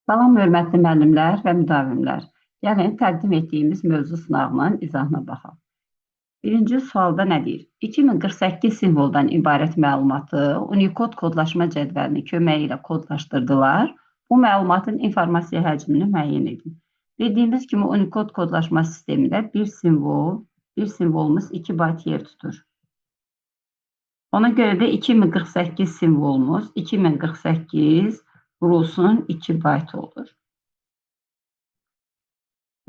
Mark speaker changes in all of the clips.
Speaker 1: Salam hörmətli müəllimlər və müdavimlər. Gəlin təqdim etdiyimiz mövzu sınağının izahına baxaq. Birinci sualda nə deyir? 2048 simvoldan ibarət məlumatı Unicode kodlaşma cədvəlinin köməyi ilə kodlaşdırdılar. Bu məlumatın informasiya həcmini müəyyən edin. Bildiyimiz kimi Unicode kodlaşma sistemində bir simvolumuz 2 bayt yer tutur. Ona görə də 2048 simvolumuz 2048 vurulsun 2 bayt olur.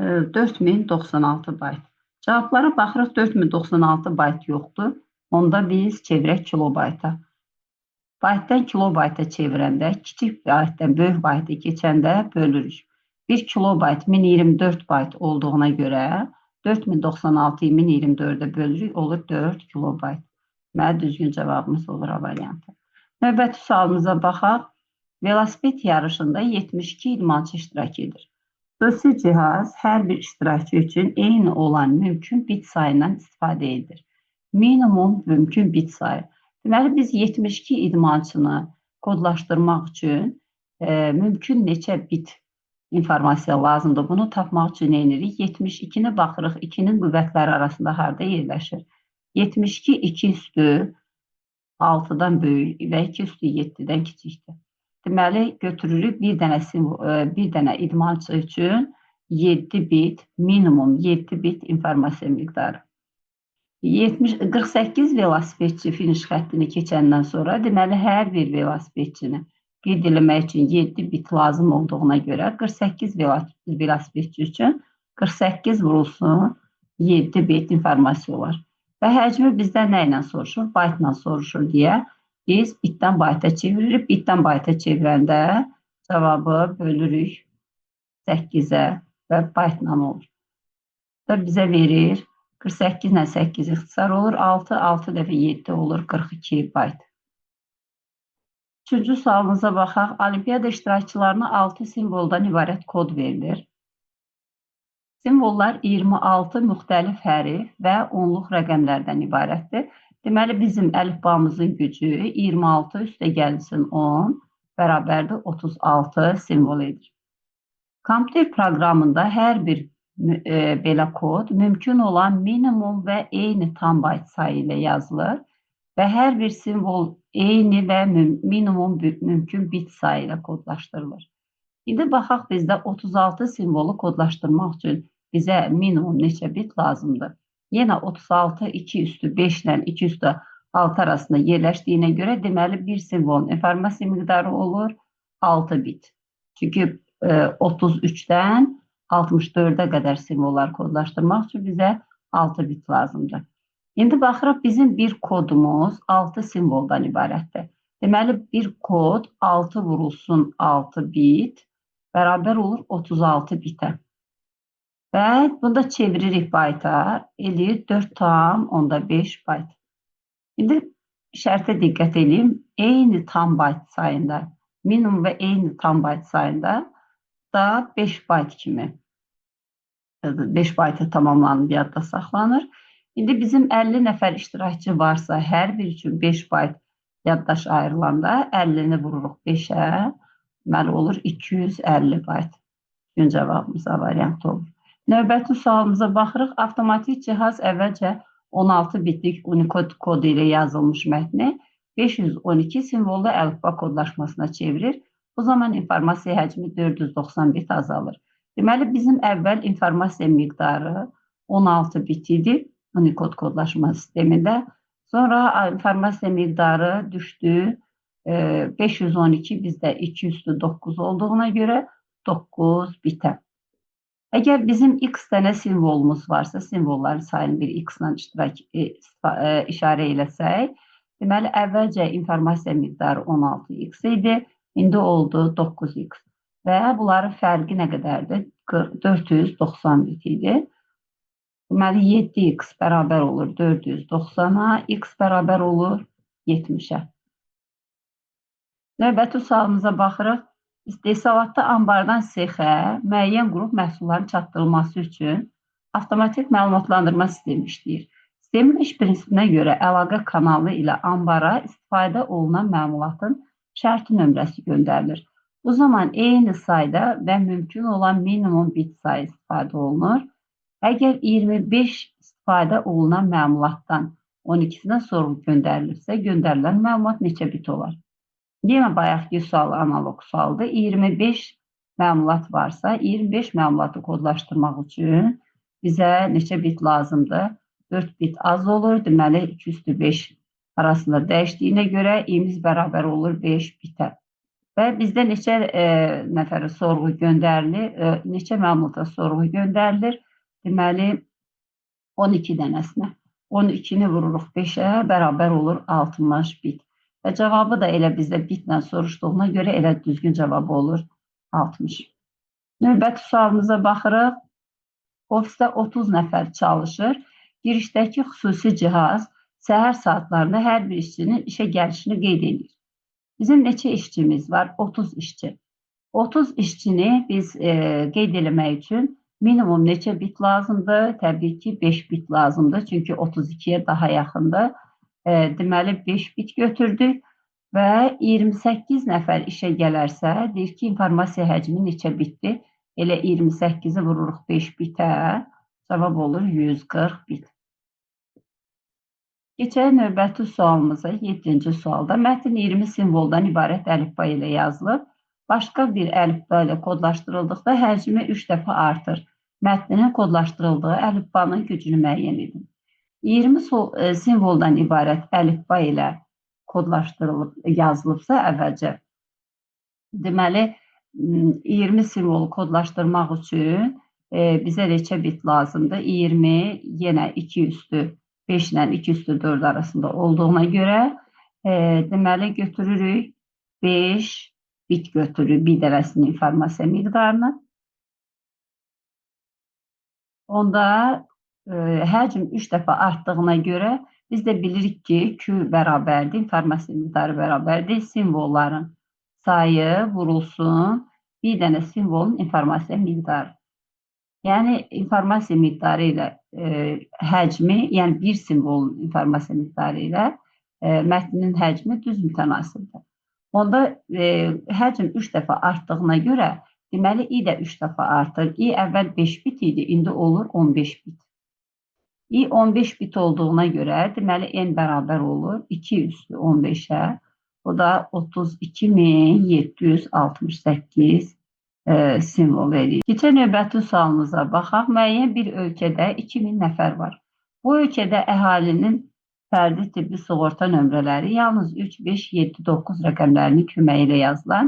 Speaker 1: 4096 bayt. Cavablara baxırıq, 4096 bayt yoxdur. Onda biz çevirək kilobayta. Baytdan kilobayta çevirəndə, kiçik baytdan böyük bayta keçəndə bölürük. 1 kilobayt 1024 bayt olduğuna görə 4096-yı 1024-ə bölürük, olur 4 kilobayt. Deməli, düzgün cavabımız olur A variantı. Növbəti sualımıza baxaq. Velosiped yarışında 72 idmançı iştirak edir. Xüsusi cihaz hər bir iştirakçı üçün eyni olan mümkün bit sayından istifadə edir. Minimum mümkün bit sayı. Deməli, biz 72 idmançını kodlaşdırmaq üçün mümkün neçə bit informasiya lazımdır. Bunu tapmaq üçün nə edirik? 72-ni baxırıq, 2-nin qüvvətləri arasında harda yerləşir? 72 2 üstü 6-dan böyük və 2 üstü 7-dən kiçikdir. Deməli, götürürük bir dənə idmançı üçün 7 bit, minimum 7 bit informasiya miqdarı. 48 velosipedçi finiş xəttini keçəndən sonra, deməli, hər bir velosipedçini qeyd eləmək üçün 7 bit lazım olduğuna görə 48 velosipedçi üçün 48 vurulsun 7 bit informasiya olar. Və həcmi bizdən nə ilə soruşur? Baytla soruşur deyə biz bitdən bayta çeviririk. Bitdən bayta çevirəndə cavabı bölürük 8-ə və baytla olur. Bu da bizə verir 48 ilə 8 ixtisar olur. 6, 6 dəfə 7 olur 42 bayt. Üçüncü sualımıza baxaq. Olimpiyada iştirakçılarına 6 simvoldan ibarət kod verilir. Simvollar 26 müxtəlif hərif və onluq rəqəmlərdən ibarətdir. Deməli, bizim əlifbamızın gücü 26 üstə gəlsin 10 bərabərdir 36 simvol edir. Kompüter proqramında hər bir belə kod mümkün olan minimum və eyni tam bayt sayı ilə yazılır və hər bir simvol eyni və minimum mümkün bit sayı ilə kodlaşdırılır. İndi baxaq bizdə 36 simvolu kodlaşdırmaq üçün bizə minimum neçə bit lazımdır? Yenə 36 2 üstü 5 ilə 2 üstü 6 arasında yerləşdiyinə görə deməli bir simvolun informasiya miqdarı olur 6 bit. Çünki 33-dən 64-ə qədər simvollar kodlaşdırmaq üçün bizə 6 bit lazımdır. İndi baxırıq bizim bir kodumuz 6 simvoldan ibarətdir. Deməli bir kod 6 vurulsun 6 bit bərabər olur 36 bitə. Və bunu da çeviririk bayta, eləyir 4,5 bayt. İndi şərtə diqqət edeyim. Eyni tam bayt sayında, minimum və eyni tam bayt sayında da 5 bayt kimi 5 bayta tamamlanıb yadda saxlanır. İndi bizim 50 nəfər iştirakçı varsa, hər bir üçün 5 bayt yaddaş ayrılanda 50-ni vururuq 5-ə, deməli olur 250 bayt. Gün cavabımız A variantı olur. Növbəti sualımıza baxırıq. Avtomatik cihaz əvvəlcə 16 bitlik Unicode kodu ilə yazılmış mətni 512 simvollu əlifba kodlaşmasına çevirir. Bu zaman informasiya həcmi 490 bit azalır. Deməli, bizim əvvəl informasiya miqdarı 16 bit idi Unicode kodlaşma sistemində. Sonra informasiya miqdarı düşdü 512 bizdə 2 üstü 9 olduğuna görə 9 bitə. Əgər bizim x dənə simvolumuz varsa, simvolların sayını bir x ilə işarə eləsək, deməli, əvvəlcə informasiya miqdarı 16x idi, indi oldu 9x. Və bunların fərqi nə qədərdir? 490 bit idi. Deməli, 7x bərabər olur 490-a, x bərabər olur 70-ə. Növbəti sualımıza baxırıq. İstehsalatda ambardan sexə müəyyən qrup məhsulların çatdırılması üçün avtomatik məlumatlandırma sistemi işləyir. Sistemin iş prinsipinə görə əlaqə kanalı ilə ambara istifadə olunan məlumatın şərti nömrəsi göndərilir. Bu zaman eyni sayda və mümkün olan minimum bit sayı istifadə olunur. Əgər 25 istifadə olunan məlumatdan 12-sinə sorğu göndərilirsə, göndərilən məlumat neçə bit olar? Yenə bayaqki sual analoq sualdır. 25 məlumat varsa, 25 məlumatı kodlaşdırmaq üçün bizə neçə bit lazımdır? 4 bit az olur. Deməli, 2 üstü 5 arasında dəyişdiyinə görə i-miz bərabər olur 5 bitə. Və bizdə neçə nəfərə sorğu göndərilir, neçə məlumata sorğu göndərilir? Deməli, 12 dənəsinə. 12-ni vururuq 5-ə, bərabər olur 60 bit. Və cavabı da elə bizdə bitlə soruşduğuna görə elə düzgün cavabı olur 60. Növbəti sualımıza baxırıq. Ofisdə 30 nəfər çalışır. Girişdəki xüsusi cihaz səhər saatlarında hər bir işçinin işə gəlişini qeyd edir. Bizim neçə işçimiz var? 30 işçi. 30 işçini biz qeyd eləmək üçün minimum neçə bit lazımdır? Təbii ki, 5 bit lazımdır. Çünki 32-yə daha yaxındır. Deməli, 5 bit götürdük və 28 nəfər işə gələrsə, deyir ki, informasiya həcmi neçə bitdir? Elə 28-i vururuq 5 bitə, cavab olur 140 bit. Keçək növbəti sualımıza, 7-ci sualda. Mətn 20 simvoldan ibarət əlifba ilə yazılıb. Başqa bir əlifba ilə kodlaşdırıldıqda həcmi 3 dəfə artır. Mətnin kodlaşdırıldığı əlifbanın gücünü müəyyən edin. 20 simvoldan ibarət əlifba ilə kodlaşdırılıb, yazılıbsa əvvəlcə, deməli, 20 simvolu kodlaşdırmaq üçün bizə neçə bit lazımdır? 20, yenə 2 üstü 5 ilə 2 üstü 4 arasında olduğuna görə, deməli, götürürük 5 bit götürürük bir dənəsinin informasiya miqdarını. Onda həcm 3 dəfə artdığına görə biz də bilirik ki, Q bərabərdir, informasiya miqdarı bərabərdir, simvolların sayı vurulsun bir dənə simvolun informasiya miqdarı. Yəni, informasiya miqdarı ilə həcmi, yəni bir simvolun informasiya miqdarı ilə mətnin həcmi düz mütənasibdir. Onda həcm 3 dəfə artdığına görə, deməli, i də 3 dəfə artır. I əvvəl 5 bit idi, indi olur 15 bit. I 15 bit olduğuna görə, deməli, n bərabər olur 2 üstü 15-ə. O da 32.768 simvol eləyir. Keçən növbəti sualımıza baxaq. Müəyyən bir ölkədə 2000 nəfər var. Bu ölkədə əhalinin fərdi tibbi sığorta nömrələri yalnız 3, 5, 7, 9 rəqəmlərinin köməyi ilə yazılan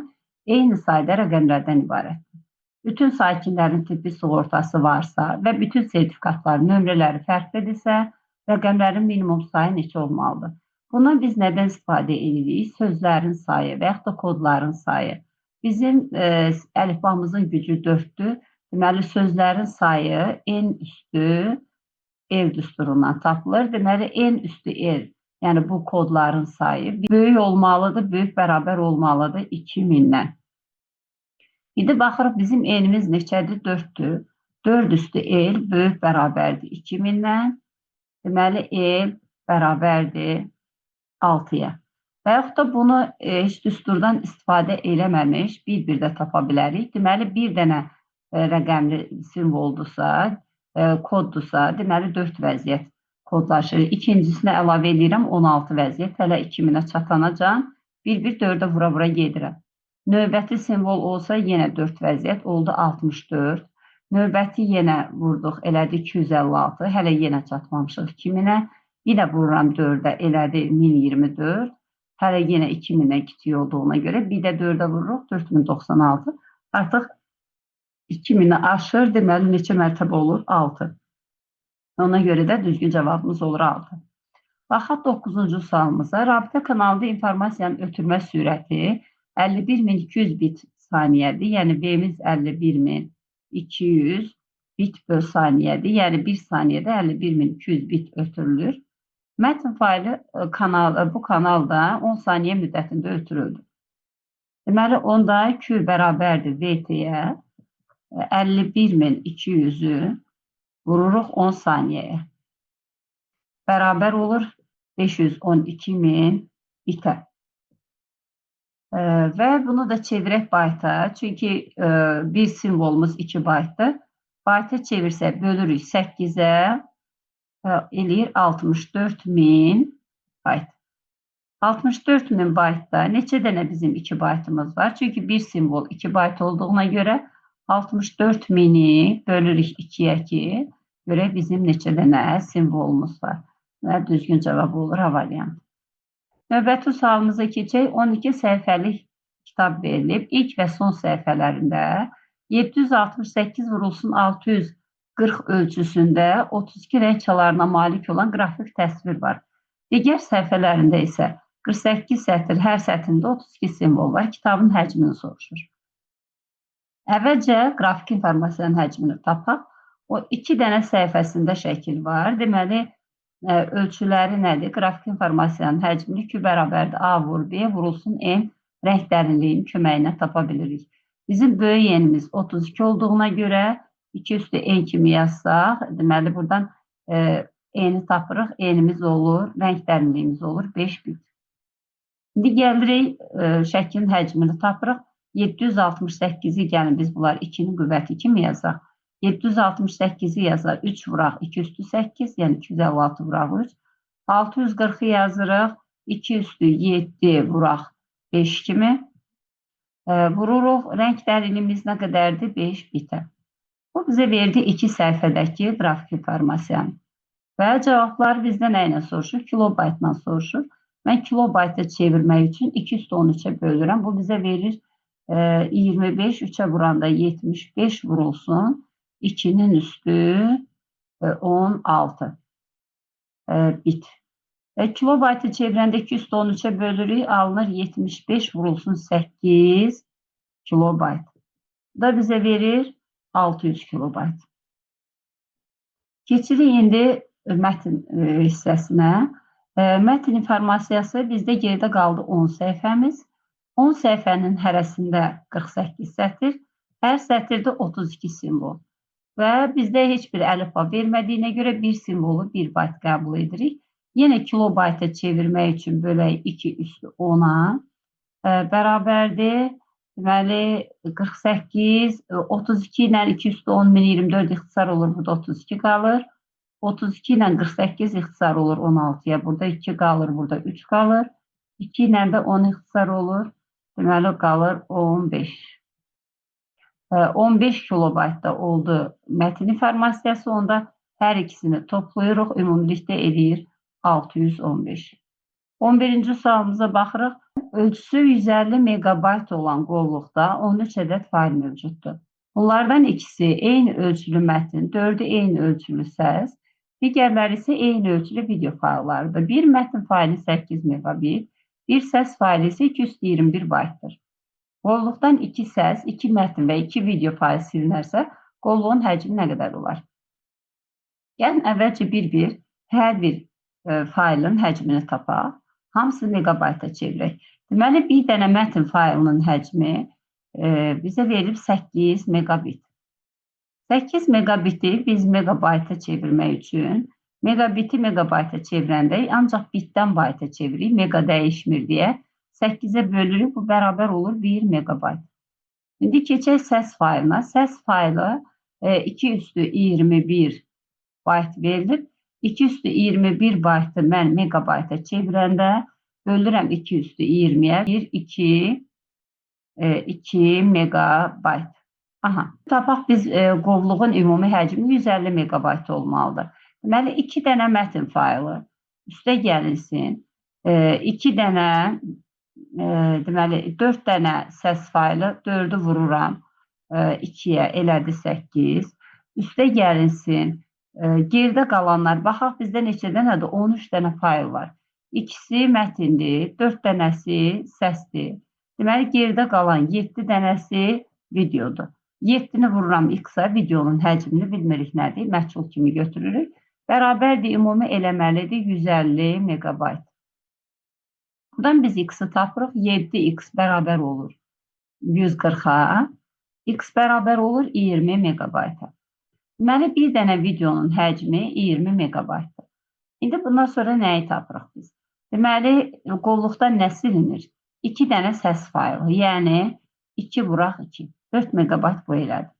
Speaker 1: eyni sayda rəqəmlərdən ibarətdir. Bütün sakinlərin tibbi sığortası varsa və bütün sertifikatların nömrələri fərqlidirsə, rəqəmlərin minimum sayı neçə olmalıdır? Bundan biz nədən istifadə edirik? Sözlərin sayı və yaxud da kodların sayı. Bizim əlifbamızın gücü 4-dür. Deməli, sözlərin sayı n üstü L düsturundan tapılır. Deməli, n üstü L, yəni bu kodların sayı böyük olmalıdır, böyük bərabər olmalıdır 2000-dən. İndi baxırıq, bizim n-imiz neçədir? 4-dür. 4 üstü L böyük bərabərdir 2000-dən. Deməli, L bərabərdir 6-ya. Və yaxud da bunu heç düsturdan istifadə eləməmiş bir-bir də tapa bilərik. Deməli, bir dənə rəqəmli simvoldursa, koddursa, deməli 4 vəziyyət kodlaşır. İkincisinə əlavə eləyirəm 16 vəziyyət. Hələ 2000-ə çatanacan bir-bir 4-ə vura-vura gedirəm. Növbəti simvol olsa yenə 4 vəziyyət oldu 64. Növbəti yenə vurduq, elədi 256. Hələ yenə çatmamışıq 2000-ə. Yenə vururam 4-ə, elədi 1024. Hələ yenə 2000-ə kiçik olduğuna görə bir də 4-ə vururuq, 4096. Artıq 2000-i aşır, deməli neçə mərtəbə olur? 6. Ona görə də düzgün cavabımız olur 6. Baxaq 9-cu sualımıza. Rabitə kanalında informasiyanın ötürmə sürəti 51.200 bit saniyədir. Yəni V-miz 51.200 bit böl saniyədir. Yəni 1 saniyədə 51.200 bit ötürülür. Mətn faylı bu kanalda 10 saniyə müddətində ötürüldü. Deməli, onda Q bərabərdir VT-yə 51.200-ü vururuq 10 saniyəyə. Bərabər olur 512.000 bitə. Və bunu da çevirək bayta. Çünki bir simvolumuz 2 baytdır. Bayta çevirsək bölürük 8-ə, eləyir 64.000 bayt. 64.000 baytda neçə dənə bizim 2 baytımız var? Çünki bir simvol 2 bayt olduğuna görə 64.000-i bölürük 2-yə ki, görək bizim neçə dənə simvolumuz var. Və düzgün cavab olur A variantı. Növbəti sualımıza keçək. 12 səhifəlik kitab verilib. İlk və son səhifələrində 768 vurulsun 640 ölçüsündə 32 rəng çalarına malik olan qrafik təsvir var. Digər səhifələrində isə 48 sətir, hər sətrində 32 simvol var. Kitabın həcmini soruşur. Əvvəlcə qrafik informasiyanın həcmini tapaq. O 2 dənə səhifəsində şəkil var. Deməli, ölçüləri nədir? Qrafik informasiyanın həcmini Q bərabərdir A vur B vurulsun N rəng dərinliyinin köməyinə tapa bilirik. Bizim böyük N-imiz 32 olduğuna görə 2 üstü N kimi yazsaq, deməli, buradan N-i tapırıq. N-imiz olur, rəng dərinliyimiz olur 5 bit. İndi gəlirik, şəklin həcmini tapırıq. 768-i gəlin biz bunlar 2-nin qüvvəti kimi yazaq. 768-i yazaq, 3 vuraq, 2 üstü 8, yəni 256 vuraq 3. 640-ı yazırıq, 2 üstü 7 vuraq 5 kimi. Vururuq, rəng dərinliyimiz nə qədərdir? 5 bitə. Bu bizə verdi 2 səhifədəki qrafik informasiyanı. Və cavablar bizdə nə ilə soruşur? Kilobaytla soruşur. Mən kilobayta çevirmək üçün 2 üstü 13-ə bölürəm. Bu bizə verir 25, 3-ə vuranda 75 vurulsun. 2-nin üstü 16 bit. Kilobaytı çevirəndə 2 üstü 13-ə bölürük, alınır 75 vurulsun 8 kilobayt. Bu da bizə verir 600 kilobayt. Keçirik indi mətn hissəsinə. Mətn informasiyası bizdə geridə qaldı 10 səhifəmiz. 10 səhifənin hərəsində 48 sətir, hər sətirdə 32 simvol. Və bizdə heç bir əlifba vermədiyinə görə bir simvolu 1 bayt qəbul edirik. Yenə kilobayta çevirmək üçün bölək 2 üstü 10-a bərabərdir. Deməli, 48, 32 ilə 2 üstü 10 1024 ixtisar olur, burada 32 qalır. 32 ilə 48 ixtisar olur 16-ya, burada 2 qalır, burada 3 qalır. 2 ilə də 10 ixtisar olur, deməli, qalır 15. 15 kilobaytda oldu mətn informasiyası, onda hər ikisini toplayırıq, ümumilikdə eləyir 615. 11-ci sualımıza baxırıq. Ölçüsü 150 megabayt olan qolluqda 13 ədəd fayl mövcuddur. Bunlardan ikisi eyni ölçülü mətn, 4-ü eyni ölçülü səs, digərləri isə eyni ölçülü video fayllarıdır. Bir mətn faylı 8 megabit, bir səs faylı isə 221 baytdır. Qolluqdan 2 səs, 2 mətn və 2 video fayl silinərsə, qolluğun həcmi nə qədər olar? Gəlin, əvvəlcə bir-bir hər bir faylın həcmini tapaq. Hamısı megabayta çevirək. Deməli, bir dənə mətn faylının həcmi bizə verilib 8 megabit. 8 megabiti biz megabayta çevirmək üçün megabiti megabayta çevirəndə ancaq bitdən bayta çeviririk, mega dəyişmir deyə 8-ə bölürük, bu bərabər olur 1 megabayt. İndi keçək səs faylına. Səs faylı 2 üstü 21 bayt verilib. 2 üstü 21 baytı mən megabayta çevirəndə bölürəm 2 üstü 20-yə. 1, 2, 2 megabayt. Aha, tapaq biz qovluğun ümumi həcmi 150 megabayt olmalıdır. Deməli, 2 dənə mətn faylı üstə gəlinsin. 2 dənə, deməli, 4 dənə səs faylı, 4-ü vururam 2-yə, elədi 8. Üstə gəlinsin. Geridə qalanlar, baxaq bizdə neçə dənədir? 13 dənə fayl var. İkisi mətindir, 4 dənəsi səsdir. Deməli, geridə qalan 7 dənəsi videodur. 7-ni vururam x-a, videonun həcmini bilmirik nədir, məhsul kimi götürürük. Bərabərdir, ümumi eləməlidir 150 megabayt. Buradan biz x-i tapırıq, 7x bərabər olur 140-a, x bərabər olur 20 megabayta. Deməli, bir dənə videonun həcmi 20 megabaytdır. İndi bundan sonra nəyi tapırıq biz? Deməli, qolluqda nə silinir? 2 dənə səs faylı, yəni 2 vuraq 2. 4 megabayt bu elədi.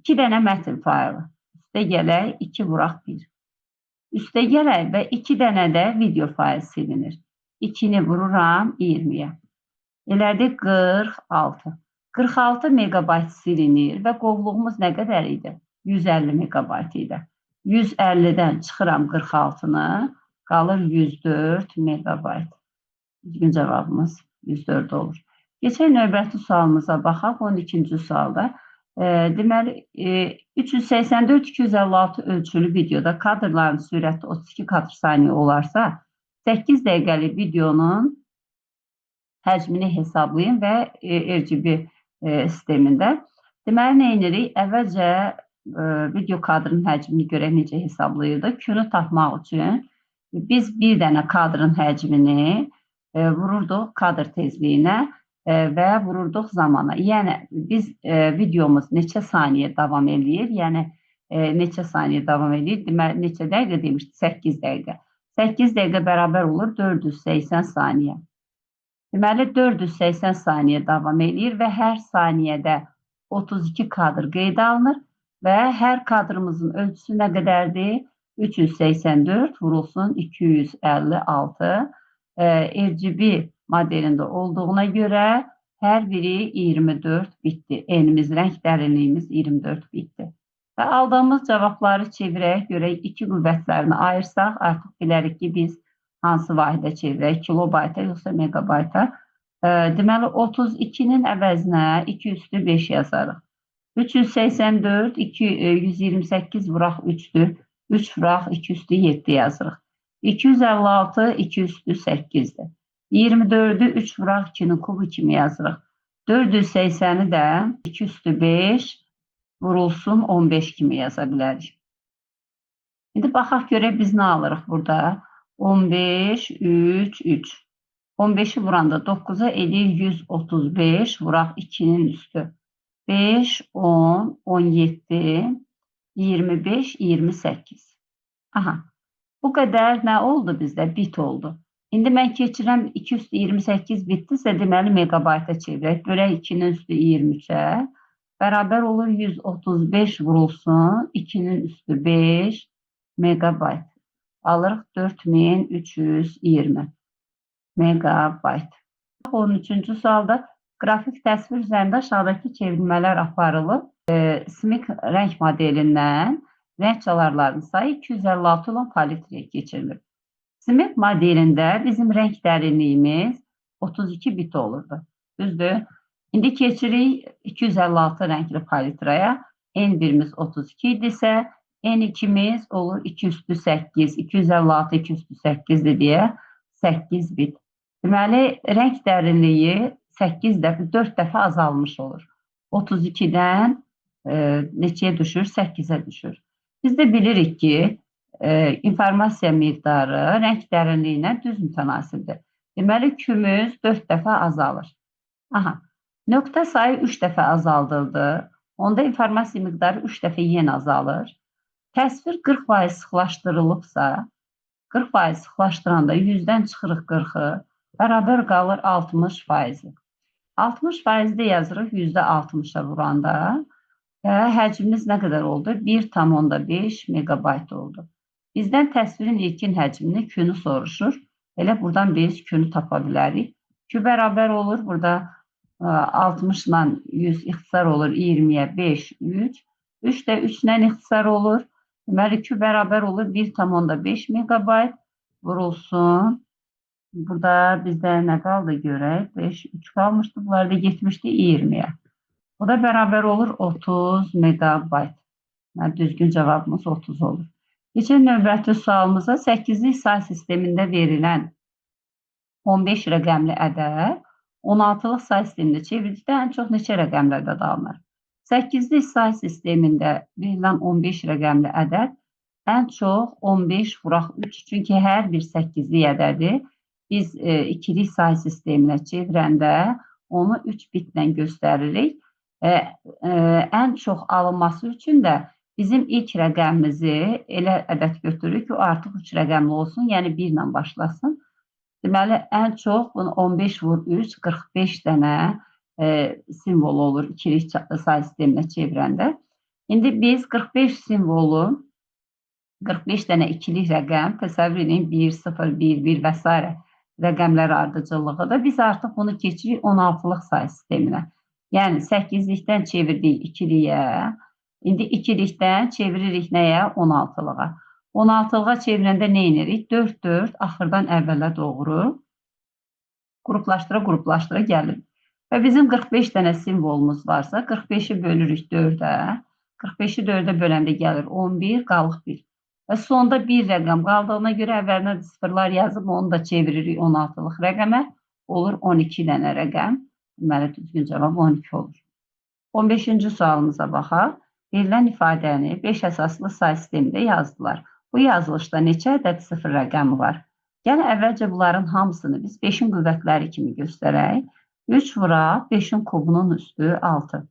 Speaker 1: 2 dənə mətn faylı. Üstə gələk 2 vuraq 1. Üstə gələk və 2 dənə də video fayl silinir. 2-ni vururam 20-yə. Elədi 46. 46 megabayt silinir və qovluğumuz nə qədər idi? 150 megabayt idi. 150-dən çıxıram 46-nı, qalır 104 megabayt. Düzgün cavabımız 104 olur. Keçək növbəti sualımıza baxaq. 12-ci sualda. Deməli, 384-256 ölçülü videoda kadrların sürəti 32 kadr saniyə olarsa, 8 dəqiqəlik videonun həcmini hesablayın və RGB sistemində. Deməli, nə edirik? Əvvəlcə video kadrın həcmini görək necə hesablayırdıq. Q-nu tapmaq üçün biz bir dənə kadrın həcmini vururduq kadr tezliyinə və vururduq zamana. Yəni, biz videomuz neçə saniyə davam eləyir? Yəni, neçə saniyə davam eləyir? Deməli, neçə dəqiqə demişdi? 8 dəqiqə. 8 dəqiqə bərabər olur 480 saniyə. Deməli, 480 saniyə davam eləyir və hər saniyədə 32 kadr qeydə alınır və hər kadrımızın ölçüsü nə qədərdir? 384 vurulsun 256. RGB modelində olduğuna görə hər biri 24 bitdir. Enimiz, rəng dərinliyimiz 24 bitdir. Və aldığımız cavabları çevirək, görək iki qüvvətlərini ayırsaq, artıq bilərik ki, biz hansı vahidə çevirək, kilobayta yoxsa megabayta. Deməli, 32-nin əvəzinə 2 üstü 5 yazarıq. 384, 128 vuraq 3-dür. 3 vuraq 2 üstü 7 yazırıq. 256, 2 üstü 8-dir. 24-ü 3 vuraq 2-nin kubu kimi yazırıq. 480-i də 2 üstü 5 vurulsun 15 kimi yaza bilərik. İndi baxaq görək biz nə alırıq burada? 15, 3, 3. 15-i vuranda 9-a eləyir 135, vuraq 2-nin üstü. 5, 10, 17, 25, 28. Aha, bu qədər nə oldu bizdə? Bit oldu. İndi mən keçirəm 2 üstü 28 bitdirsə, deməli megabayta çevirək. Bölək 2-nin üstü 23-ə. Bərabər olur 135 vurulsun 2-nin üstü 5 megabayt. Alırıq 4320 megabayt. 13-cü sualda qrafik təsvir üzərində aşağıdakı çevrilmələr aparılıb. CMYK rəng modelindən rəng çalarlarının sayı 256 olan palitraya keçirilir. CMYK modelində bizim rəng dərinliyimiz 32 bit olurdu. Düzdür? İndi keçirik 256 rəngli palitraya. N1-imiz 32 idisə, N2-miz olur 2 üstü 8, 256 2 üstü 8-dir deyə 8 bit. Deməli, rəng dərinliyi 8 dəfə, 4 dəfə azalmış olur. 32-dən neçəyə düşür? 8-ə düşür. Biz də bilirik ki, informasiya miqdarı rəng dərinliyinə düz mütənasibdir. Deməli, Q-müz 4 dəfə azalır. Aha, nöqtə sayı 3 dəfə azaldıldı. Onda informasiya miqdarı 3 dəfə yenə azalır. Təsvir 40% sıxlaşdırılıbsa, 40% sıxlaşdıranda 100-dən çıxırıq 40-ı, bərabər qalır 60%-i. 60%-də yazırıq %60-a vuranda və həcmimiz nə qədər oldu? 1,5 megabayt oldu. Bizdən təsvirin ilkin həcmini Q-nu soruşur. Elə buradan biz Q-nu tapa bilərik. Q bərabər olur. Burada 60 ilə 100 ixtisar olur 20-yə 5, 3. 3 də 3 ilə ixtisar olur. Deməli, Q bərabər olur 1,5 megabayt vurulsun. Burada bizdə nə qaldı görək? 5, 3 qalmışdı. Bunlar da getmişdi 20-yə. Bu da bərabər olur 30 megabayt. Yəni, düzgün cavabımız 30 olur. Keçək növbəti sualımıza. 8-lik say sistemində verilən 15 rəqəmli ədəd 16-lıq say sistemində çevrildikdə ən çox neçə rəqəmli ədəd alınır? 8-lik say sistemində verilən 15 rəqəmli ədəd ən çox 15 vuraq 3. Çünki hər bir 8-lik ədədi biz ikilik say sisteminə çevirəndə onu 3 bitlə göstəririk. Ən çox alınması üçün də bizim ilk rəqəmimizi elə ədəd götürürük ki, o artıq 3 rəqəmli olsun, yəni 1 ilə başlasın. Deməli, ən çox bunu 15 vur 3, 45 dənə simvol olur ikilik say sisteminə çevirəndə. İndi biz 45 simvolu, 45 dənə ikilik rəqəm, təsəvvür edin 1, 0, 1, 1 və s. rəqəmlər ardıcıllığıdır. Biz artıq bunu keçirik 16-lıq say sisteminə. Yəni 8-likdən çevirdik ikiliyə, indi ikilikdən çeviririk nəyə? 16-lığa. 16-lığa çevirəndə nə edirik? 4, 4 axırdan əvvələ doğru qruplaşdıra, qruplaşdıra gəlir. Və bizim 45 dənə simvolumuz varsa, 45-i bölürük 4-ə, 45-i 4-ə böləndə gəlir 11, qalıq 1. Və sonda bir rəqəm qaldığına görə əvvəlinə də sıfırlar yazıb, onu da çeviririk 16-lıq rəqəmə, olur 12 dənə rəqəm. Deməli, düzgün cavab 12 olur. 15-ci sualımıza baxaq. Verilən ifadəni 5 əsaslı say sistemində yazdılar. Bu yazılışda neçə ədəd sıfır rəqəmi var? Yəni, əvvəlcə bunların hamısını biz 5-in qüvvətləri kimi göstərək. 3 vuraq 5-in kubunun üstü 6.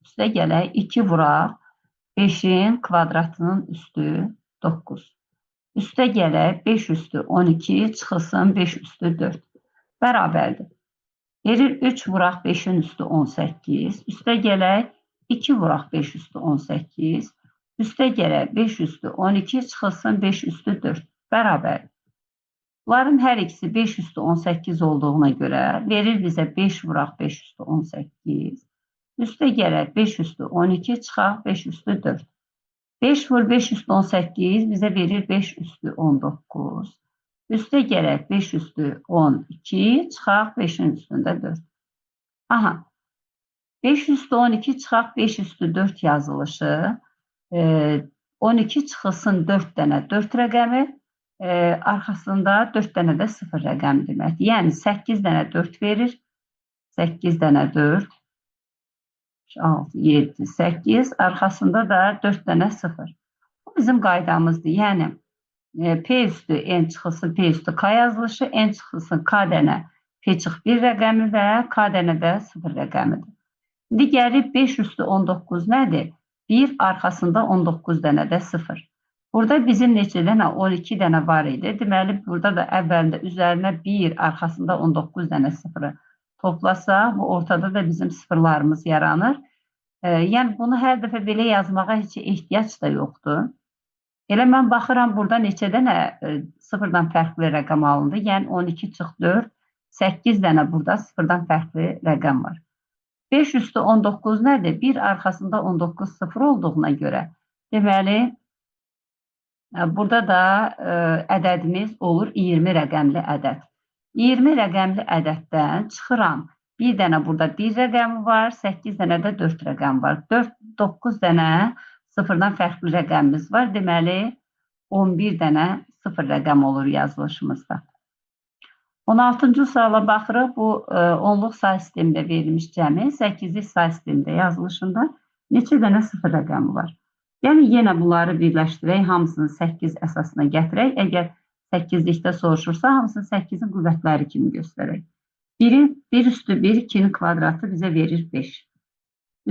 Speaker 1: Üstə gələk 2 vuraq 5-in kvadratının üstü 9. Üstə gələk 5 üstü 12 çıxılsın 5 üstü 4. Bərabərdir. Verir 3 vuraq 5-in üstü 18. Üstə gələk 2 vuraq 5 üstü 18. Üstə gələk 5 üstü 12 çıxılsın 5 üstü 4. Bərabərdir. Bunların hər ikisi 5 üstü 18 olduğuna görə verir bizə 5 vuraq 5 üstü 18. Üstə gələk 5 üstü 12 çıxaq 5 üstü 4. 5 vur 5 üstü 18 bizə verir 5 üstü 19. Üstə gələk 5 üstü 12 çıxaq 5-in üstündə 4. Aha, 5 üstü 12 çıxaq 5 üstü 4 yazılışı. 12 çıxılsın 4 dənə 4 rəqəmi. Arxasında 4 dənə də 0 rəqəmi deməkdir. Yəni 8 dənə 4 verir. 8 dənə 4. 6, 7, 8. Arxasında da 4 dənə 0. Bu bizim qaydamızdır. Yəni P üstü N çıxılsın P üstü K yazılışı, N çıxılsın K dənə P çıx 1 rəqəmi və K dənə də 0 rəqəmidir. İndi gəlib 5 üstü 19 nədir? 1 arxasında 19 dənə də 0. Burada bizim neçə dənə? 12 dənə var idi. Deməli, burada da əvvəlində üzərinə 1, arxasında 19 dənə 0-ı toplasaq, bu ortada da bizim sıfırlarımız yaranır. Yəni, bunu hər dəfə belə yazmağa heç ehtiyac da yoxdur. Elə mən baxıram, burada neçə dənə sıfırdan fərqli rəqəm alındı. Yəni, 12 çıx 4, 8 dənə burada sıfırdan fərqli rəqəm var. 5 üstü 19 nədir? 1 arxasında 19 sıfır olduğuna görə. Deməli, burada da ədədimiz olur 20 rəqəmli ədəd. 20 rəqəmli ədəddən çıxıram. Bir dənə burada 1 rəqəmi var, 8 dənə də 4 rəqəm var. 4, 9 dənə sıfırdan fərqli rəqəmimiz var. Deməli, 11 dənə sıfır rəqəm olur yazılışımızda. 16-cı suala baxırıq. Bu, onluq say sistemində verilmiş cəmi, 8-lik say sistemində yazılışında neçə dənə sıfır rəqəmi var? Yəni, yenə bunları birləşdirək, hamısını 8 əsasına gətirək. Əgər 8-likdə soruşursa, hamısını 8-in qüvvətləri kimi göstərək. 1 üstü 1, 2-nin kvadratı bizə verir 5.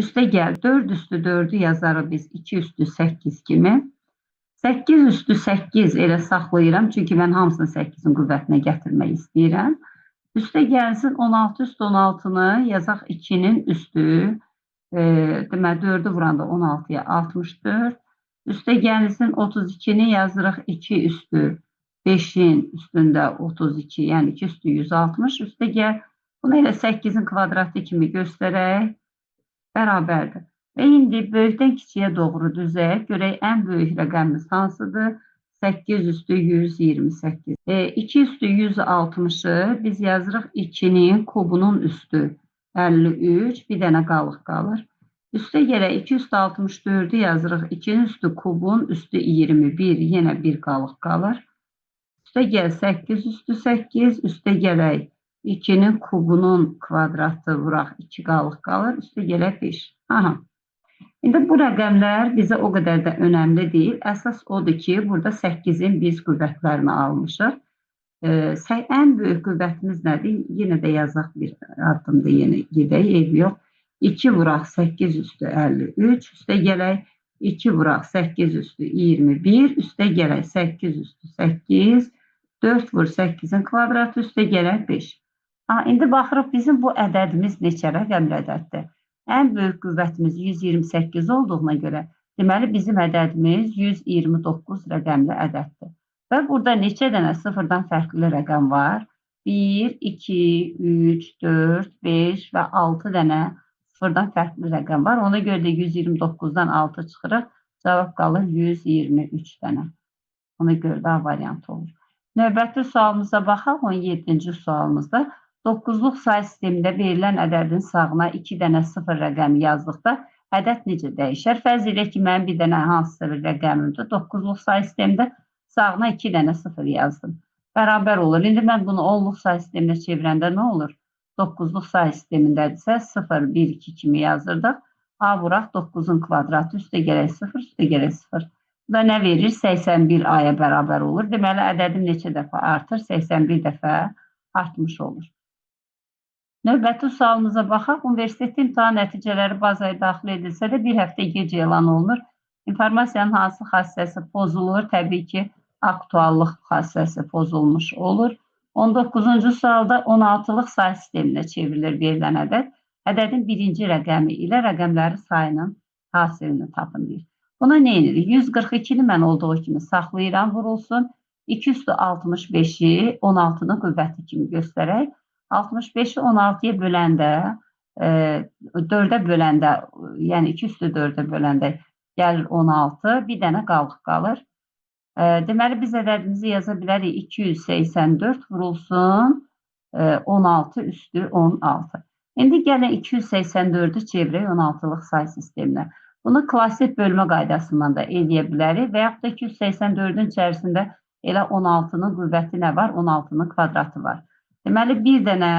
Speaker 1: Üstə gəl, 4 üstü 4-ü yazarıq biz 2 üstü 8 kimi. 8 üstü 8 elə saxlayıram, çünki mən hamısını 8-in qüvvətinə gətirmək istəyirəm. Üstə gəlsin 16 üstü 16-nı yazaq 2-nin üstü, deməli 4-ü vuranda 16-ya 64. Üstə gəlsin 32-ni yazırıq 2 üstü 5-in üstündə 32, yəni 2 üstü 160. Üstə gəl, bunu elə 8-in kvadratı kimi göstərək, bərabərdir. Və indi böyükdən kiçiyə doğru düzək, görək ən böyük rəqəmimiz hansıdır? 8 üstü 128. 2 üstü 160-ı biz yazırıq 2-nin kubunun üstü 53, bir dənə qalıq qalır. Üstə gələk 2 üstü 64-ü yazırıq 2-nin üstü kubun üstü 21, yenə bir qalıq qalır. Üstə gəl 8 üstü 8, üstə gələk 2-nin kubunun kvadratı vuraq 2 qalıq qalır, üstə gələk 5. Aha. İndi bu rəqəmlər bizə o qədər də önəmli deyil. Əsas odur ki, burada 8-in biz qüvvətlərini almışıq. Ən böyük qüvvətimiz nədir? Yenə də yazaq bir addımda yenə gedək, eybi yox. 2 vuraq 8 üstü 53, üstə gələk 2 vuraq 8 üstü 21, üstə gələk 8 üstü 8, 4 vur 8-in kvadratı üstə gələk 5. İndi baxırıq, bizim bu ədədimiz neçə rəqəmli ədəddir? Ən böyük qüvvətimiz 128 olduğuna görə, deməli bizim ədədimiz 129 rəqəmli ədəddir. Və burada neçə dənə sıfırdan fərqli rəqəm var? 1, 2, 3, 4, 5 və 6 dənə sıfırdan fərqli rəqəm var. Ona görə də 129-dan 6 çıxırıq, cavab qalır 123 dənə. Ona görə də A variantı olur. Növbəti sualımıza baxaq, 17-ci sualımızda. 9-luq say sistemində verilən ədədin sağına 2 dənə sıfır rəqəmi yazdıqda ədəd necə dəyişər? Fərz edək ki, mənim bir dənə hansısa bir rəqəmimdir. 9-luq say sistemində sağına 2 dənə sıfır yazdım. Bərabər olur. İndi mən bunu 10-luq say sisteminə çevirəndə nə olur? 9-luq say sistemindədirsə 0, 1, 2 kimi yazırdıq. A vuraq 9-un kvadratı üstə gələk 0, üstə gələk 0. Bu da nə verir? 81 A-ya bərabər olur. Deməli, ədədim neçə dəfə artır? 81 dəfə artmış olur. Növbəti sualımıza baxaq. Universitet imtahan nəticələri bazaya daxil edilsə də bir həftə gec elan olunur. İnformasiyanın hansı xassəsi pozulur? Təbii ki, aktuallıq xassəsi pozulmuş olur. 19-cu sualda 16-lıq say sisteminə çevrilir verilən ədəd. Ədədin birinci rəqəmi ilə rəqəmləri sayının hasilini tapın deyir. Buna nə edirik? 142-ni mən olduğu kimi saxlayıram, vurulsun. 2 üstü 65-i 16-nın qüvvəti kimi göstərək. 65-i 16-ya böləndə, 4-ə böləndə, yəni 2 üstü 4-ə böləndə gəlir 16, bir dənə qalıq qalır. Deməli, biz ədədimizi yaza bilərik 284 vurulsun 16 üstü 16. İndi gəlin 284-ü çevirək 16-lıq say sisteminə. Bunu klasik bölmə qaydasından da eləyə bilərik və yaxud da 284-ün içərisində elə 16-nın qüvvəti nə var? 16-nın kvadratı var. Deməli, bir dənə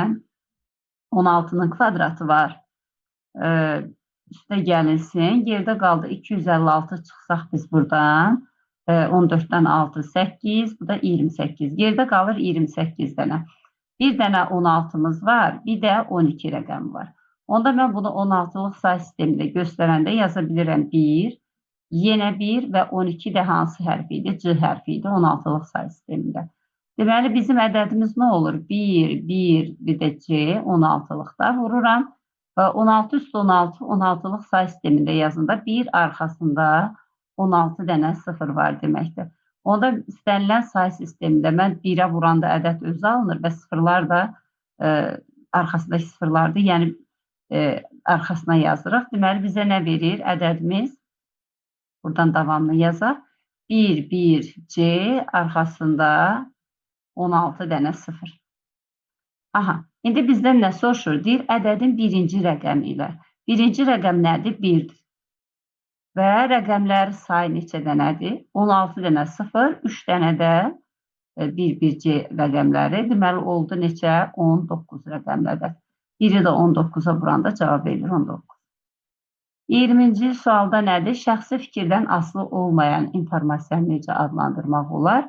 Speaker 1: 16-nın kvadratı var. Üstə gəlinsin. Yerdə qaldı 256 çıxsaq biz buradan. 14-dən 6, 8. Bu da 28. Yerdə qalır 28 dənə. Bir dənə 16-mız var, bir də 12 rəqəmi var. Onda mən bunu 16-lıq say sistemində göstərəndə yaza bilirəm 1, yenə 1 və 12 də hansı hərfi idi? C hərfi idi 16-lıq say sistemində. Deməli, bizim ədədimiz nə olur? 1, 1, bir də C 16-lıqda vururam. 16 üstü 16, 16-lıq say sistemində yazında 1 arxasında 16 dənə 0 var deməkdir. Onda istənilən say sistemində mən 1-ə vuranda ədəd özü alınır və sıfırlar da arxasındakı sıfırlardır, yəni arxasına yazırıq. Deməli, bizə nə verir ədədimiz? Buradan davamını yazaq. 1, 1, C arxasında 16 dənə 0. Aha, indi bizdən nə soruşur? Deyir, ədədin birinci rəqəmi ilə. Birinci rəqəm nədir? 1-dir. Və rəqəmləri sayı neçə dənədir? 16 dənə 0, 3 dənə də 1, 1C rəqəmləri. Deməli, oldu neçə? 19 rəqəmli ədəd. Biri də 19-a vuranda cavab verilir 19. 20-ci sualda nədir? Şəxsi fikirdən asılı olmayan informasiyanı necə adlandırmaq olar?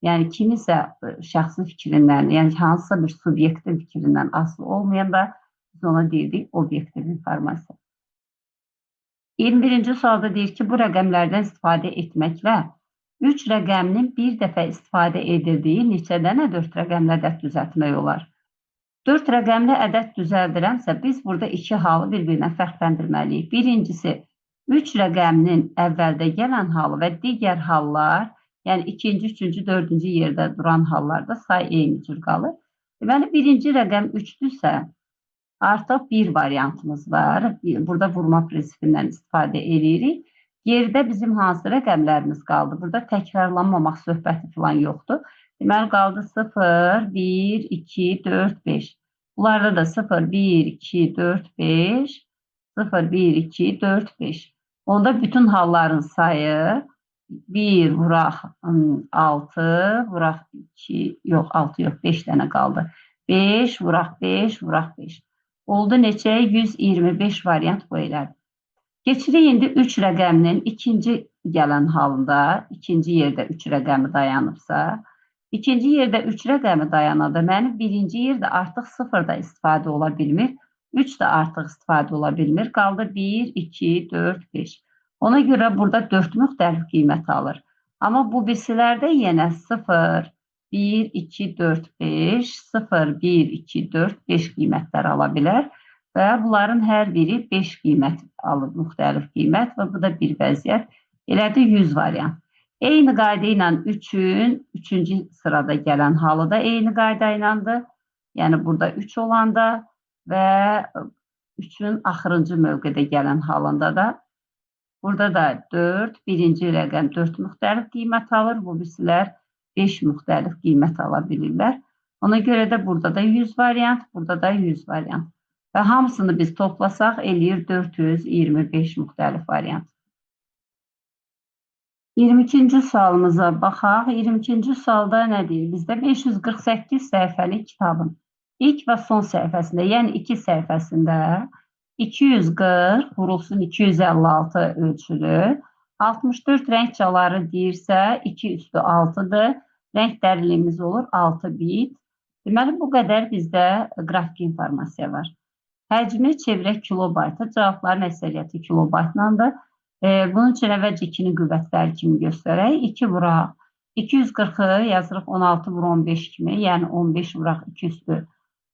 Speaker 1: Yəni, kimisə şəxsi fikrindən, yəni hansısa bir subyektin fikrindən asılı olmayan da biz ona deyirdik obyektiv informasiya. 21-ci sualda deyir ki, bu rəqəmlərdən istifadə etməklə 3 rəqəminin bir dəfə istifadə edildiyi neçə dənə 4 rəqəmli ədəd düzəltmək olar? 4 rəqəmli ədəd düzəldirəmsə, biz burada iki halı bir-birindən fərqləndirməliyik. Birincisi, 3 rəqəminin əvvəldə gələn halı və digər hallar, yəni ikinci, üçüncü, dördüncü yerdə duran hallarda say eyni cür qalır. Deməli, birinci rəqəm 3-dürsə, artıq bir variantımız var. Burada vurma prinsipindən istifadə edirik. Geridə bizim hansı rəqəmlərimiz qaldı? Burada təkrarlanmamaq söhbəti falan yoxdur. Deməli, qaldı 0, 1, 2, 4, 5. Bunlarda da 0, 1, 2, 4, 5, 0, 1, 2, 4, 5. Onda bütün halların sayı 1 vuraq 6, vuraq 2, yox 6 yox, 5 dənə qaldı. 5 vuraq 5, vuraq 5. Oldu neçə? 125 variant bu elədi. Keçirik indi 3 rəqəminin ikinci gələn halında, ikinci yerdə 3 rəqəmi dayanıbsa, ikinci yerdə 3 rəqəmi dayananda mənim birinci yerdə artıq 0 da istifadə ola bilmir, 3 də artıq istifadə ola bilmir. Qaldı 1, 2, 4, 5. Ona görə burada 4 müxtəlif qiymət alır. Amma bu birisilərdə yenə 0, 1, 2, 4, 5, 0, 1, 2, 4, 5 qiymətlər ala bilər və bunların hər biri 5 qiymət alır, müxtəlif qiymət və bu da bir vəziyyət. Elədir 100 variant. Eyni qayda ilə 3-ün 3-cü sırada gələn halı da eyni qayda ilədir. Yəni burada 3 olanda və 3-ün axırıncı mövqedə gələn halında da burada da 4, birinci rəqəm 4 müxtəlif qiymət alır, bu birisilər 5 müxtəlif qiymət ala bilirlər. Ona görə də burada da 100 variant, burada da 100 variant. Və hamısını biz toplasaq eləyir 425 müxtəlif variant. 22-ci sualımıza baxaq. 22-ci sualda nə deyir? Bizdə 548 səhifəlik kitabın ilk və son səhifəsində, yəni 2 səhifəsində 240 vurulsun 256 ölçülü, 64 rəng çaları deyirsə 2 üstü 6-dır. Rəng dərinliyimiz olur 6 bit. Deməli, bu qədər bizdə qrafik informasiya var. Həcmi çevirək kilobayta, cavabların əksəriyyəti kilobaytlandır. Bunun üçün əvvəlcə 2-nin qüvvətləri kimi göstərək. 2 vuraq 240-ı yazırıq 16 vur 15 kimi, yəni 15 vuraq 2 üstü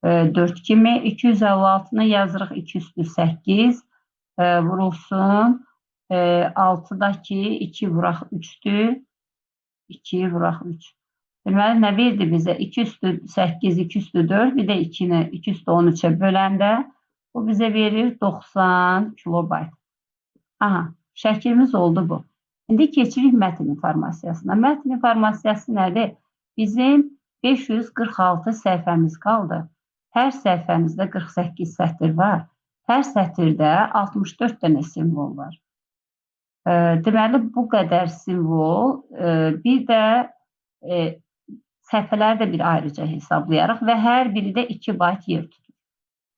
Speaker 1: 4 kimi. 256-nı yazırıq 2 üstü 8 vurulsun. 6-dakı 2 vuraq 3-dür. 2 vuraq 3. Deməli, nə verdi bizə? 2 üstü 8, 2 üstü 4, bir də 2-ni 2 üstü 13-ə böləndə bu bizə verir 90 kilobayt. Aha, şəklimiz oldu bu. İndi keçirik mətn informasiyasına. Mətn informasiyası nədir? Bizim 546 səhifəmiz qaldı. Hər səhifəmizdə 48 sətir var. Hər sətirdə 64 dənə simvol var. Deməli, bu qədər simvol, bir də səhifələri də bir ayrıca hesablayarıq və hər biri də 2 bayt yer tutur.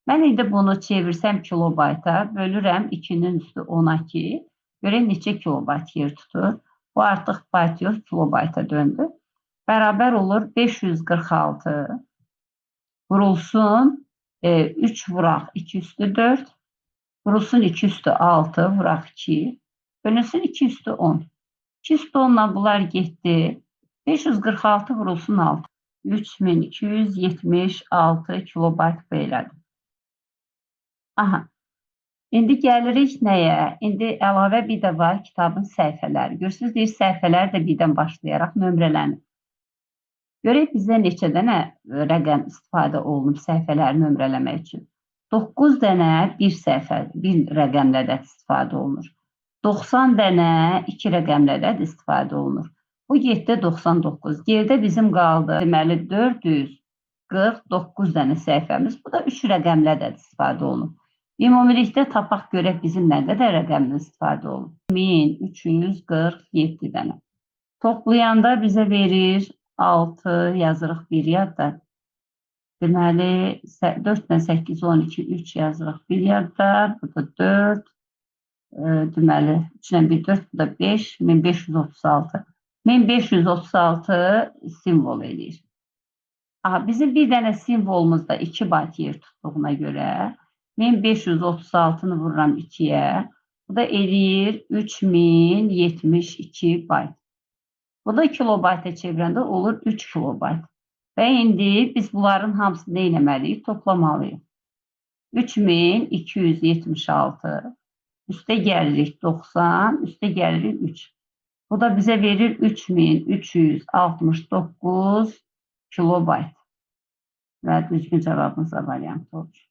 Speaker 1: Mən indi bunu çevirsəm kilobayta, bölürəm 2-nin üstü 10-a ki, görək neçə kilobayt yer tutur. Bu artıq bayt yox, kilobayta döndü. Bərabər olur 546 vurulsun 3 vuraq 2 üstü 4, vurulsun 2 üstü 6 vuraq 2, bölünsün 2 üstü 10. 2 üstü 10-la bunlar getdi. 546 vurulsun 6. 3276 kilobayt belədir. Aha. İndi gəlirik nəyə? İndi əlavə bir də var kitabın səhifələri. Görürsünüz, deyir, səhifələr də birdən başlayaraq nömrələnir. Görək bizə neçə dənə rəqəm istifadə olunub səhifələri nömrələmək üçün. 9 dənə bir səhifə, bir rəqəmlə də istifadə olunur. 90 dənə iki rəqəmlə də istifadə olunur. Bu getdi 99. Geridə bizim qaldı, deməli 449 dənə səhifəmiz. Bu da 3 rəqəmlə də istifadə olunur. Ümumilikdə tapaq görək bizim nə qədər rəqəmlə istifadə olunur. 1347 dənə. Toplayanda bizə verir 6 yazırıq bir yadda. Deməli 4 ilə 8, 12, 3 yazırıq bir yadda. Bu da 4. Deməli 3 ilə 1, 4, bu da 5, 1536. 1536 simvol eləyir. Aha, bizim bir dənə simvolumuzda 2 bayt yer tutduğuna görə 1536-nı vururam 2-yə. Bu da eləyir 3072 bayt. Bu da kilobayta çevirəndə olur 3 kilobayt. Və indi biz bunların hamısını nə eləməliyik? Toplamalıyıq. 3276, üstə gəlirik 90, üstə gəlirik 3. Bu da bizə verir 3369 kilobayt. Və düzgün cavabımız A variantı olur.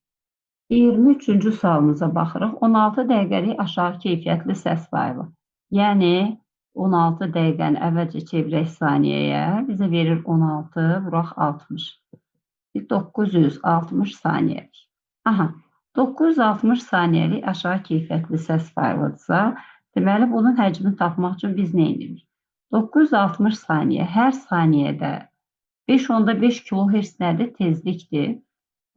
Speaker 1: 23-cü sualımıza baxırıq. 16 dəqiqəlik aşağı keyfiyyətli səs faylı. Yəni 16 dəqiqəni əvvəlcə çevirək saniyəyə, bizə verir 16, vuraq 60. 960 saniyəlik. Aha, 960 saniyəlik aşağı keyfiyyətli səs faylıdırsa, deməli bunun həcmini tapmaq üçün biz nə edirik? 960 saniyə, hər saniyədə 5,5 kilohertz nədir? Tezlikdir.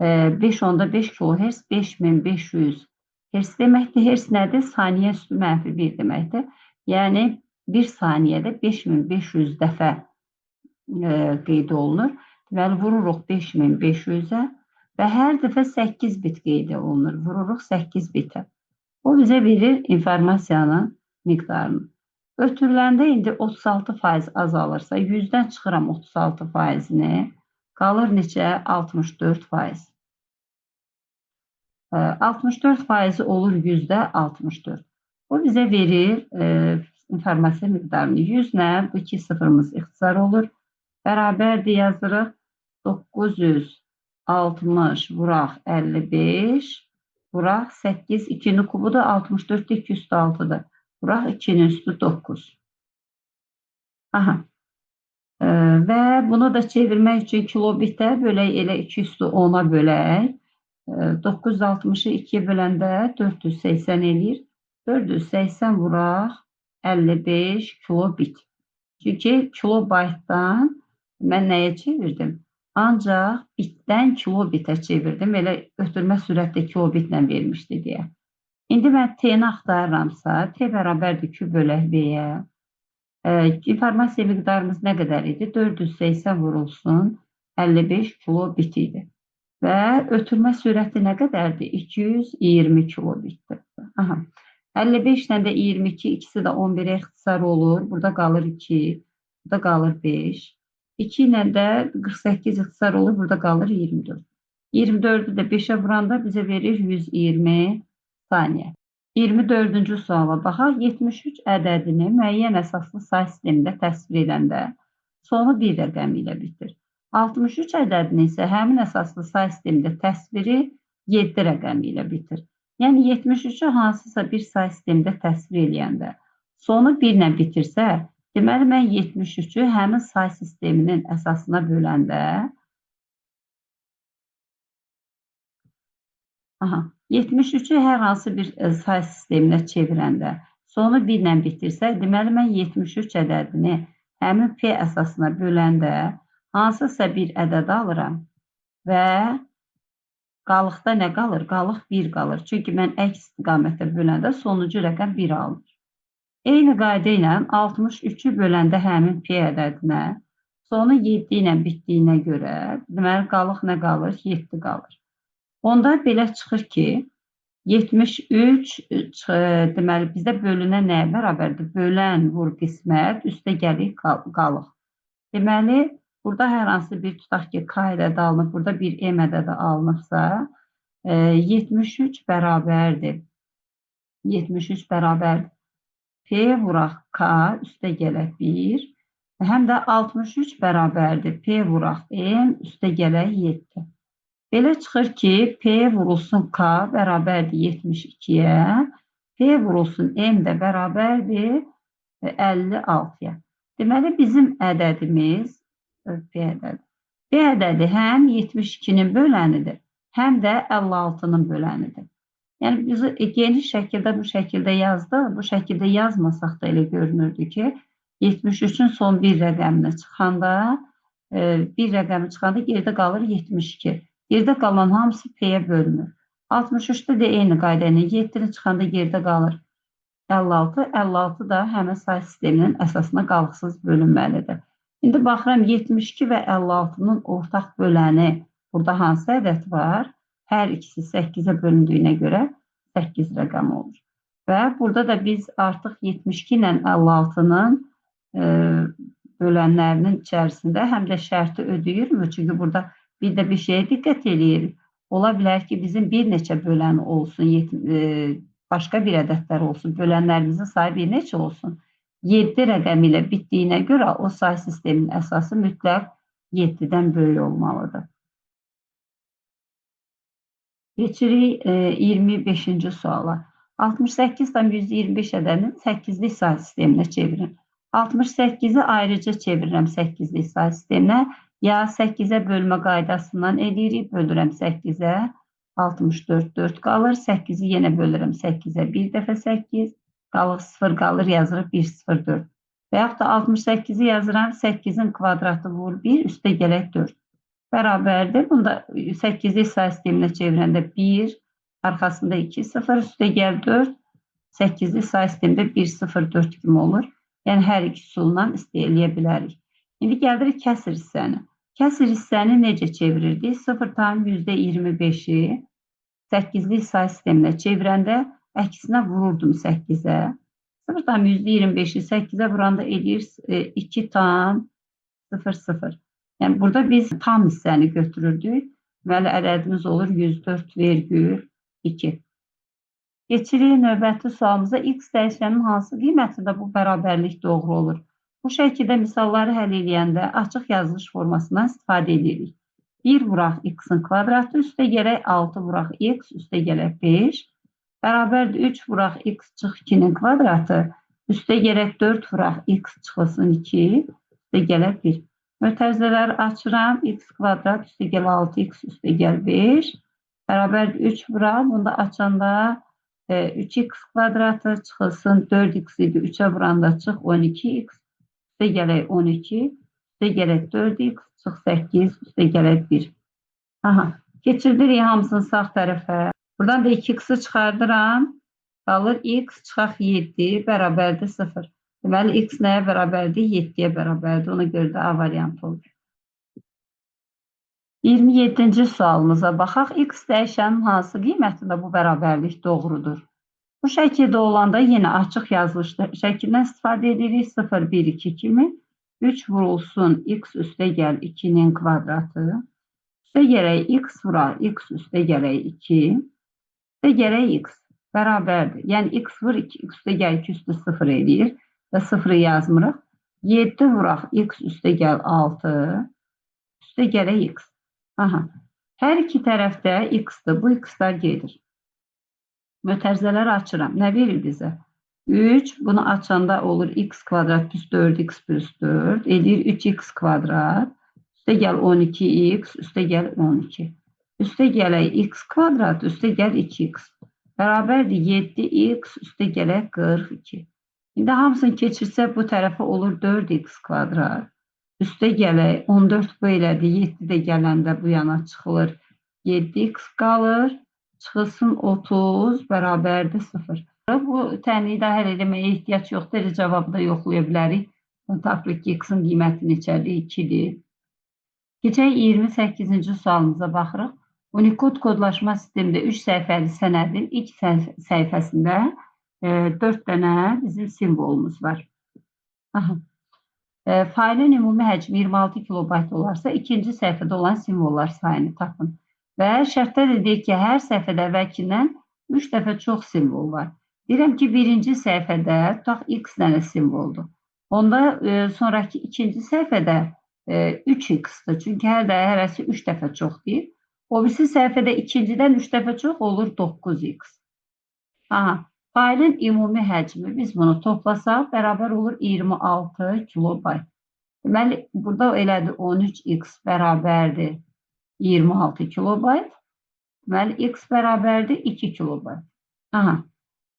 Speaker 1: 5,5 kilohertz 5500 hertz deməkdir. Hertz nədir? Saniyə üstü mənfi 1 deməkdir. Yəni bir saniyədə 5500 dəfə qeyd olunur. Deməli, vururuq 5500-ə və hər dəfə 8 bit qeyd olunur. Vururuq 8 bitə. O bizə verir informasiyanın miqdarını. Ötürüləndə indi 36% azalırsa, 100-dən çıxıram 36%-ni, qalır neçə? 64%. 64% olur %64. Bu bizə verir informasiya miqdarını. 100 ilə bu iki sıfırımız ixtisar olur. Bərabərdir yazırıq. 960 vuraq 55, vuraq 8, 2-nin kubudur, 64-də 2 üstü 6-dır. Vuraq 2-nin üstü 9. Aha. Və bunu da çevirmək üçün kilobitə bölək, elə 2 üstü 10-a bölək. 960-ı 2-yə böləndə 480 eləyir. 480 vuraq 55 kilobit. Çünki kilobaytdan mən nəyə çevirdim? Ancaq bitdən kilobitə çevirdim. Elə ötürmə sürətdə kilobitlə vermişdi deyə. İndi mən T-ni axtarıramsa, T bərabərdir Q bölək V-yə. İnformasiya miqdarımız nə qədər idi? 480 vurulsun 55 kilobit idi. Və ötürmə sürəti nə qədərdir? 220 kilobitdir. Aha. 55 ilə də 22, ikisi də 11-ə ixtisar olur. Burada qalır 2, burada qalır 5. 2 ilə də 48 ixtisar olur, burada qalır 24. 24-ü də 5-ə vuranda bizə verir 120 saniyə. 24-cü suala baxaq. 73 ədədini müəyyən əsaslı say sistemində təsvir edəndə sonu bir rəqəmi ilə bitir. 63 ədədini isə həmin əsaslı say sistemində təsviri 7 rəqəmi ilə bitir. Yəni 73-ü hansısa bir say sistemində təsvir eləyəndə sonu 1 ilə bitirsə, deməli mən 73-ü həmin say sisteminin əsasına böləndə aha, 73-ü hər hansı bir say sisteminə çevirəndə sonu 1 ilə bitirsə, deməli mən 73 ədədini həmin P əsasına böləndə hansısa bir ədəd alıram və qalıqda nə qalır? Qalıq 1 qalır. Çünki mən əks istiqamətdə böləndə sonuncu rəqəm 1 alınır. Eyni qayda ilə 63-ü böləndə həmin P ədədinə sonu 7 ilə bitdiyinə görə, deməli qalıq nə qalır? 7 qalır. Onda belə çıxır ki, 73, deməli bizdə bölünən nəyə bərabərdir? Bölən vur qismət, üstə gəlir qalıq. Deməli, burada hər hansı bir tutaq ki, K ədədi alınıb, burada bir M ədədi alınıbsa, 73 bərabərdir. 73 bərabərdir. P vuraq K, üstə gələk 1. Həm də 63 bərabərdir. P vuraq M, üstə gələk 7. Belə çıxır ki, P vurulsun K bərabərdir 72-yə, P vurulsun M də bərabərdir 56-ya. Deməli, bizim ədədimiz P ədədi. P ədədi həm 72-nin bölənidir, həm də 56-nın bölənidir. Yəni, biz geniş şəkildə bu şəkildə yazdıq, bu şəkildə yazmasaq da elə görünürdü ki, 73-ün son bir rəqəminə çıxanda, bir rəqəmi çıxanda geridə qalır 72. Geridə qalan hamısı P-yə bölünür. 63-də də eyni qayda ilə 7-ni çıxanda geridə qalır 56. 56 da həmin say sisteminin əsasına qalıqsız bölünməlidir. İndi baxıram 72 və 56-nın ortaq böləni burada hansı ədəd var? Hər ikisi 8-ə bölündüyünə görə 8 rəqəmi olur. Və burada da biz artıq 72 ilə 56-nın bölənlərinin içərisində həm də şərti ödəyirmi? Çünki burada bir də bir şeyə diqqət eləyirik. Ola bilər ki, bizim bir neçə bölən olsun, başqa bir ədədlər olsun, bölənlərimizin sayı bir neçə olsun. 7 rəqəmi ilə bitdiyinə görə o say sisteminin əsası mütləq 7-dən böyük olmalıdır. Keçirik 25-ci suala. 68,125 ədədini 8-lik say sisteminə çevirin. 68-i ayrıca çevirirəm 8-lik say sisteminə. Ya 8-ə bölmə qaydasından eləyirik, bölürəm 8-ə, 64, 4 qalır, 8-i yenə bölürəm 8-ə, bir dəfə 8, qalıq 0 qalır, yazırıq 1, 0, 4. Və yaxud da 68-i yazıram, 8-in kvadratı vur 1, üstə gələk 4. Bərabərdir, bunda 8-lik say sisteminə çevirəndə 1, arxasında 2, 0, üstə gəl 4, 8-lik say sistemində 1, 0, 4 kimi olur. Yəni, hər iki üsulla eləyə bilərik. İndi gəlirik kəsir hissəni. Kəsir hissəni necə çevirirdik? 0,25-i 8-lik say sisteminə çevirəndə əksinə vururdum 8-ə. 0,25-i 8-ə vuranda eləyir 2,00. Yəni burada biz tam hissəni götürürdük. Deməli, ədədimiz olur 104,2. Keçirik növbəti sualımıza. X dəyişənin hansı qiymətində bu bərabərlik doğru olur? Bu şəkildə misalları həll eləyəndə açıq yazılış formasından istifadə edirik. 1 vuraq x-in kvadratı üstə gələk 6 vuraq x üstə gələk 5 bərabərdir 3 vuraq x çıx 2-nin kvadratı üstə gələk 4 vuraq x çıxılsın 2 üstə gələk 1. Mötərizələri açıram. X kvadrat üstə gəl 6x üstə gəl 5 bərabərdir 3 vuraq. Bunu da açanda 3x kvadratı çıxılsın 4x idi. 3-ə vuranda çıx 12x üstə gələk 12 üstə gələk 4x çıx 8 üstə gələk 1. Aha, keçirdirik hamısını sağ tərəfə. Buradan da 2x-i çıxardıram. Qalır x çıxaq 7 bərabərdir 0. Deməli, x nəyə bərabərdir? 7-yə bərabərdir. Ona görə də A variantı olur. 27-ci sualımıza baxaq. X dəyişənin hansı qiymətində bu bərabərlik doğrudur? Bu şəkildə olanda yenə açıq yazılış şəklindən istifadə edirik. 0, 1, 2 kimi. 3 vurulsun x üstə gəl 2-nin kvadratı. Üstə gələk x vuraq x üstə gələk 2. Üstə gələk x bərabərdir. Yəni x vur 2, x üstə gəl 2 üstə 0 eləyir və 0-ı yazmırıq. 7 vuraq x üstə gəl 6. Üstə gələk x. Aha. Hər iki tərəfdə x-dir. Bu x-lar gedir. Mötərizələri açıram. Nə verir bizə? 3, bunu açanda olur x kvadrat plus 4x plus 4, eləyir 3x kvadrat, üstə gəl 12x, üstə gəl 12. Üstə gələk x kvadrat, üstə gəl 2x. Bərabərdir 7x, üstə gələk 42. İndi hamısını keçirsək bu tərəfə olur 4x kvadrat. Üstə gələk 14 bu elədi, 7 də gələndə bu yana çıxılır. 7x qalır, çıxılsın 30 bərabərdir 0. Bu tənliyi də həll eləməyə ehtiyac yoxdur. Elə cavabı da yoxlaya bilərik. Tapırıq ki, x-in qiyməti neçədir? 2-dir. Keçək 28-ci sualımıza baxırıq. Unicode kodlaşma sistemində 3 səhifəli sənədin ilk səhifəsində 4 dənə bizim simvolumuz var. Aha. Faylin ümumi həcmi 26 kilobayt olarsa, ikinci səhifədə olan simvollar sayını tapın. Və şərtdə də deyir ki, hər səhifədə əvvəlkindən 3 dəfə çox simvol var. Deyirəm ki, birinci səhifədə tutaq x dənə simvoldur. Onda sonraki ikinci səhifədə 3x-dir. Çünki hər də hərəsi 3 dəfə çox deyir. O birisi səhifədə ikincidən 3 dəfə çox olur 9x. Aha, faylin ümumi həcmi biz bunu toplasaq bərabər olur 26 kilobayt. Deməli, burada elədir 13x bərabərdir 26 kilobayt. Deməli, x bərabərdir 2 kilobayt. Aha.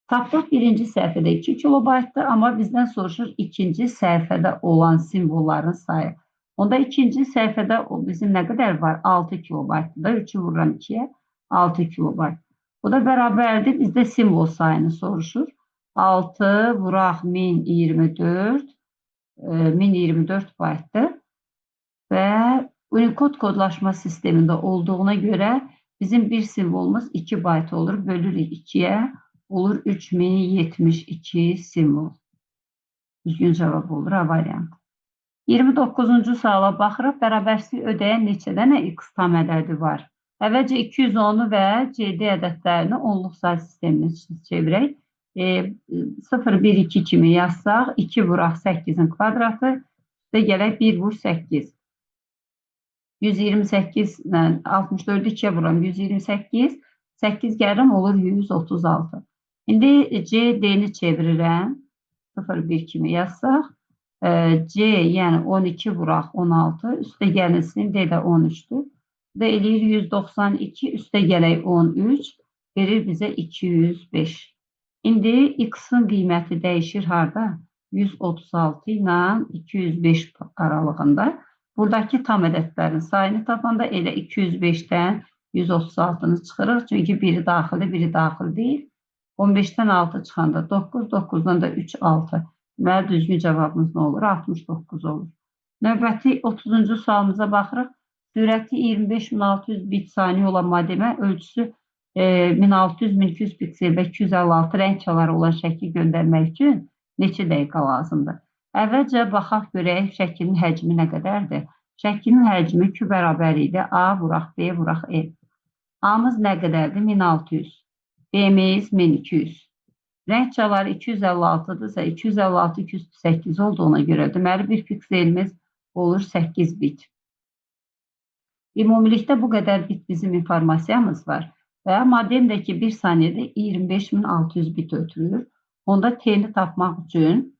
Speaker 1: Tapdıq birinci səhifədə 2 kilobaytdır, amma bizdən soruşur ikinci səhifədə olan simvolların sayı. Onda ikinci səhifədə o bizim nə qədər var? 6 kilobaytdır da, 3-ü vururam 2-yə, 6 kilobayt. Bu da bərabərdir, bizdə simvol sayını soruşur. 6 vuraq 1024, 1024 baytdır. Və Unicode kodlaşma sistemində olduğuna görə bizim bir simvolumuz 2 bayt olur, bölürük 2-yə. Olur 3072 simvol. Düzgün cavab olur A variantı. 29-cu suala baxırıq. Bərabərsizlik ödəyən neçə dənə x tam ədədi var? Əvvəlcə 210-u və CD ədədlərini onluq say sisteminə çevirək. 0, 1, 2 kimi yazsaq, 2 vuraq 8-in kvadratı, üstə gələk 1 vur 8. 128 ilə 64-ü 2-yə vuram, 128, 8 gəlirəm, olur 136. İndi C, D-ni çevirirəm. 0, 1 kimi yazsaq. C, yəni 12 vuraq 16, üstə gəlinsin, D də 13-dür. Bu da eləyir 192, üstə gələk 13, verir bizə 205. İndi x-in qiyməti dəyişir harda? 136 ilə 205 aralığında. Buradakı tam ədədlərin sayını tapanda elə 205-dən 136-nı çıxırıq. Çünki biri daxildir, biri daxil deyil. 15-dən 6 çıxanda 9, 9-dan da 3, 6. Deməli, düzgün cavabımız nə olur? 69 olur. Növbəti 30-cu sualımıza baxırıq. Sürəti 25.600 bit saniyə olan modemə ölçüsü 1600-1200 piksel və 256 rəng çaları olan şəkil göndərmək üçün neçə dəqiqə lazımdır? Əvvəlcə baxaq görək şəklin həcmi nə qədərdir? Şəklin həcmi Q bərabər idi. A vuraq B vuraq E. A-mız nə qədərdir? 1600. B-miz 1200. Rəng çaları 256-dırsa 256 208 olduğuna görə deməli bir pikselimiz olur 8 bit. Ümumilikdə bu qədər bit bizim informasiyamız var. Və madem də ki 1 saniyədə 25.600 bit ötürür, onda T-ni tapmaq üçün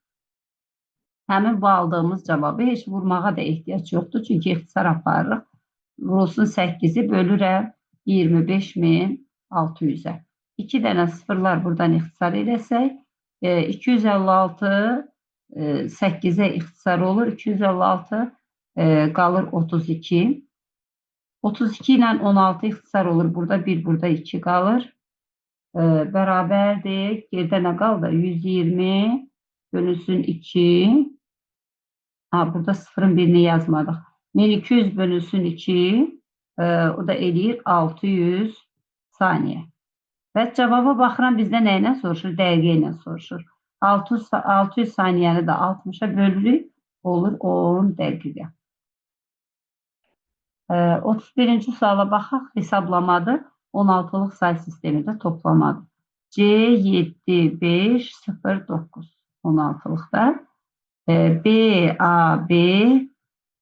Speaker 1: həmin bu aldığımız cavabı heç vurmağa da ehtiyac yoxdur. Çünki ixtisar aparırıq. Vurulsun 8-i bölürəm 25.600-ə. 2 dənə sıfırlar buradan ixtisar eləsək, 256 8-ə ixtisar olur. 256 qalır 32. 32 ilə 16 ixtisar olur. Burada 1, burada 2 qalır. Bərabərdir. Gerdə nə qaldı? 120 bölünsün 2. Ha, burada sıfırın birini yazmadıq. 1200 bölünsün 2, o da eləyir 600 saniyə. Və cavaba baxıram, bizdə nə ilə soruşur? Dəqiqə ilə soruşur. 600 saniyəni də 60-a bölürük, olur 10 dəqiqə. 31-ci suala baxaq, hesablamadır. 16-lıq say sistemində toplamadır. C, 7, 5, 0, 9. 16-lıqda. B, A, B,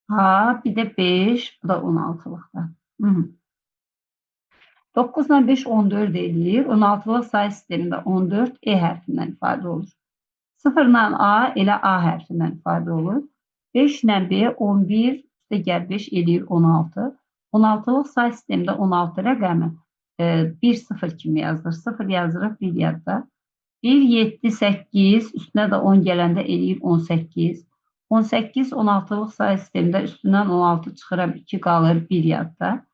Speaker 1: A, bir də 5, bu da 16-lıqda. 9 ilə 5, 14 eləyir. 16-lıq say sistemində 14 E hərfindən ifadə olur. 0 ilə A elə A hərfindən ifadə olur. 5 ilə B, 11, üstə gəl 5 eləyir 16. 16-lıq say sistemində 16 rəqəmi 1, 0 kimi yazılır. 0 yazırıq bir yadda. 1, 7, 8, üstünə də 10 gələndə eləyir 18. 18, 16-lıq say sistemində üstündən 16 çıxıram, 2 qalır bir yadda.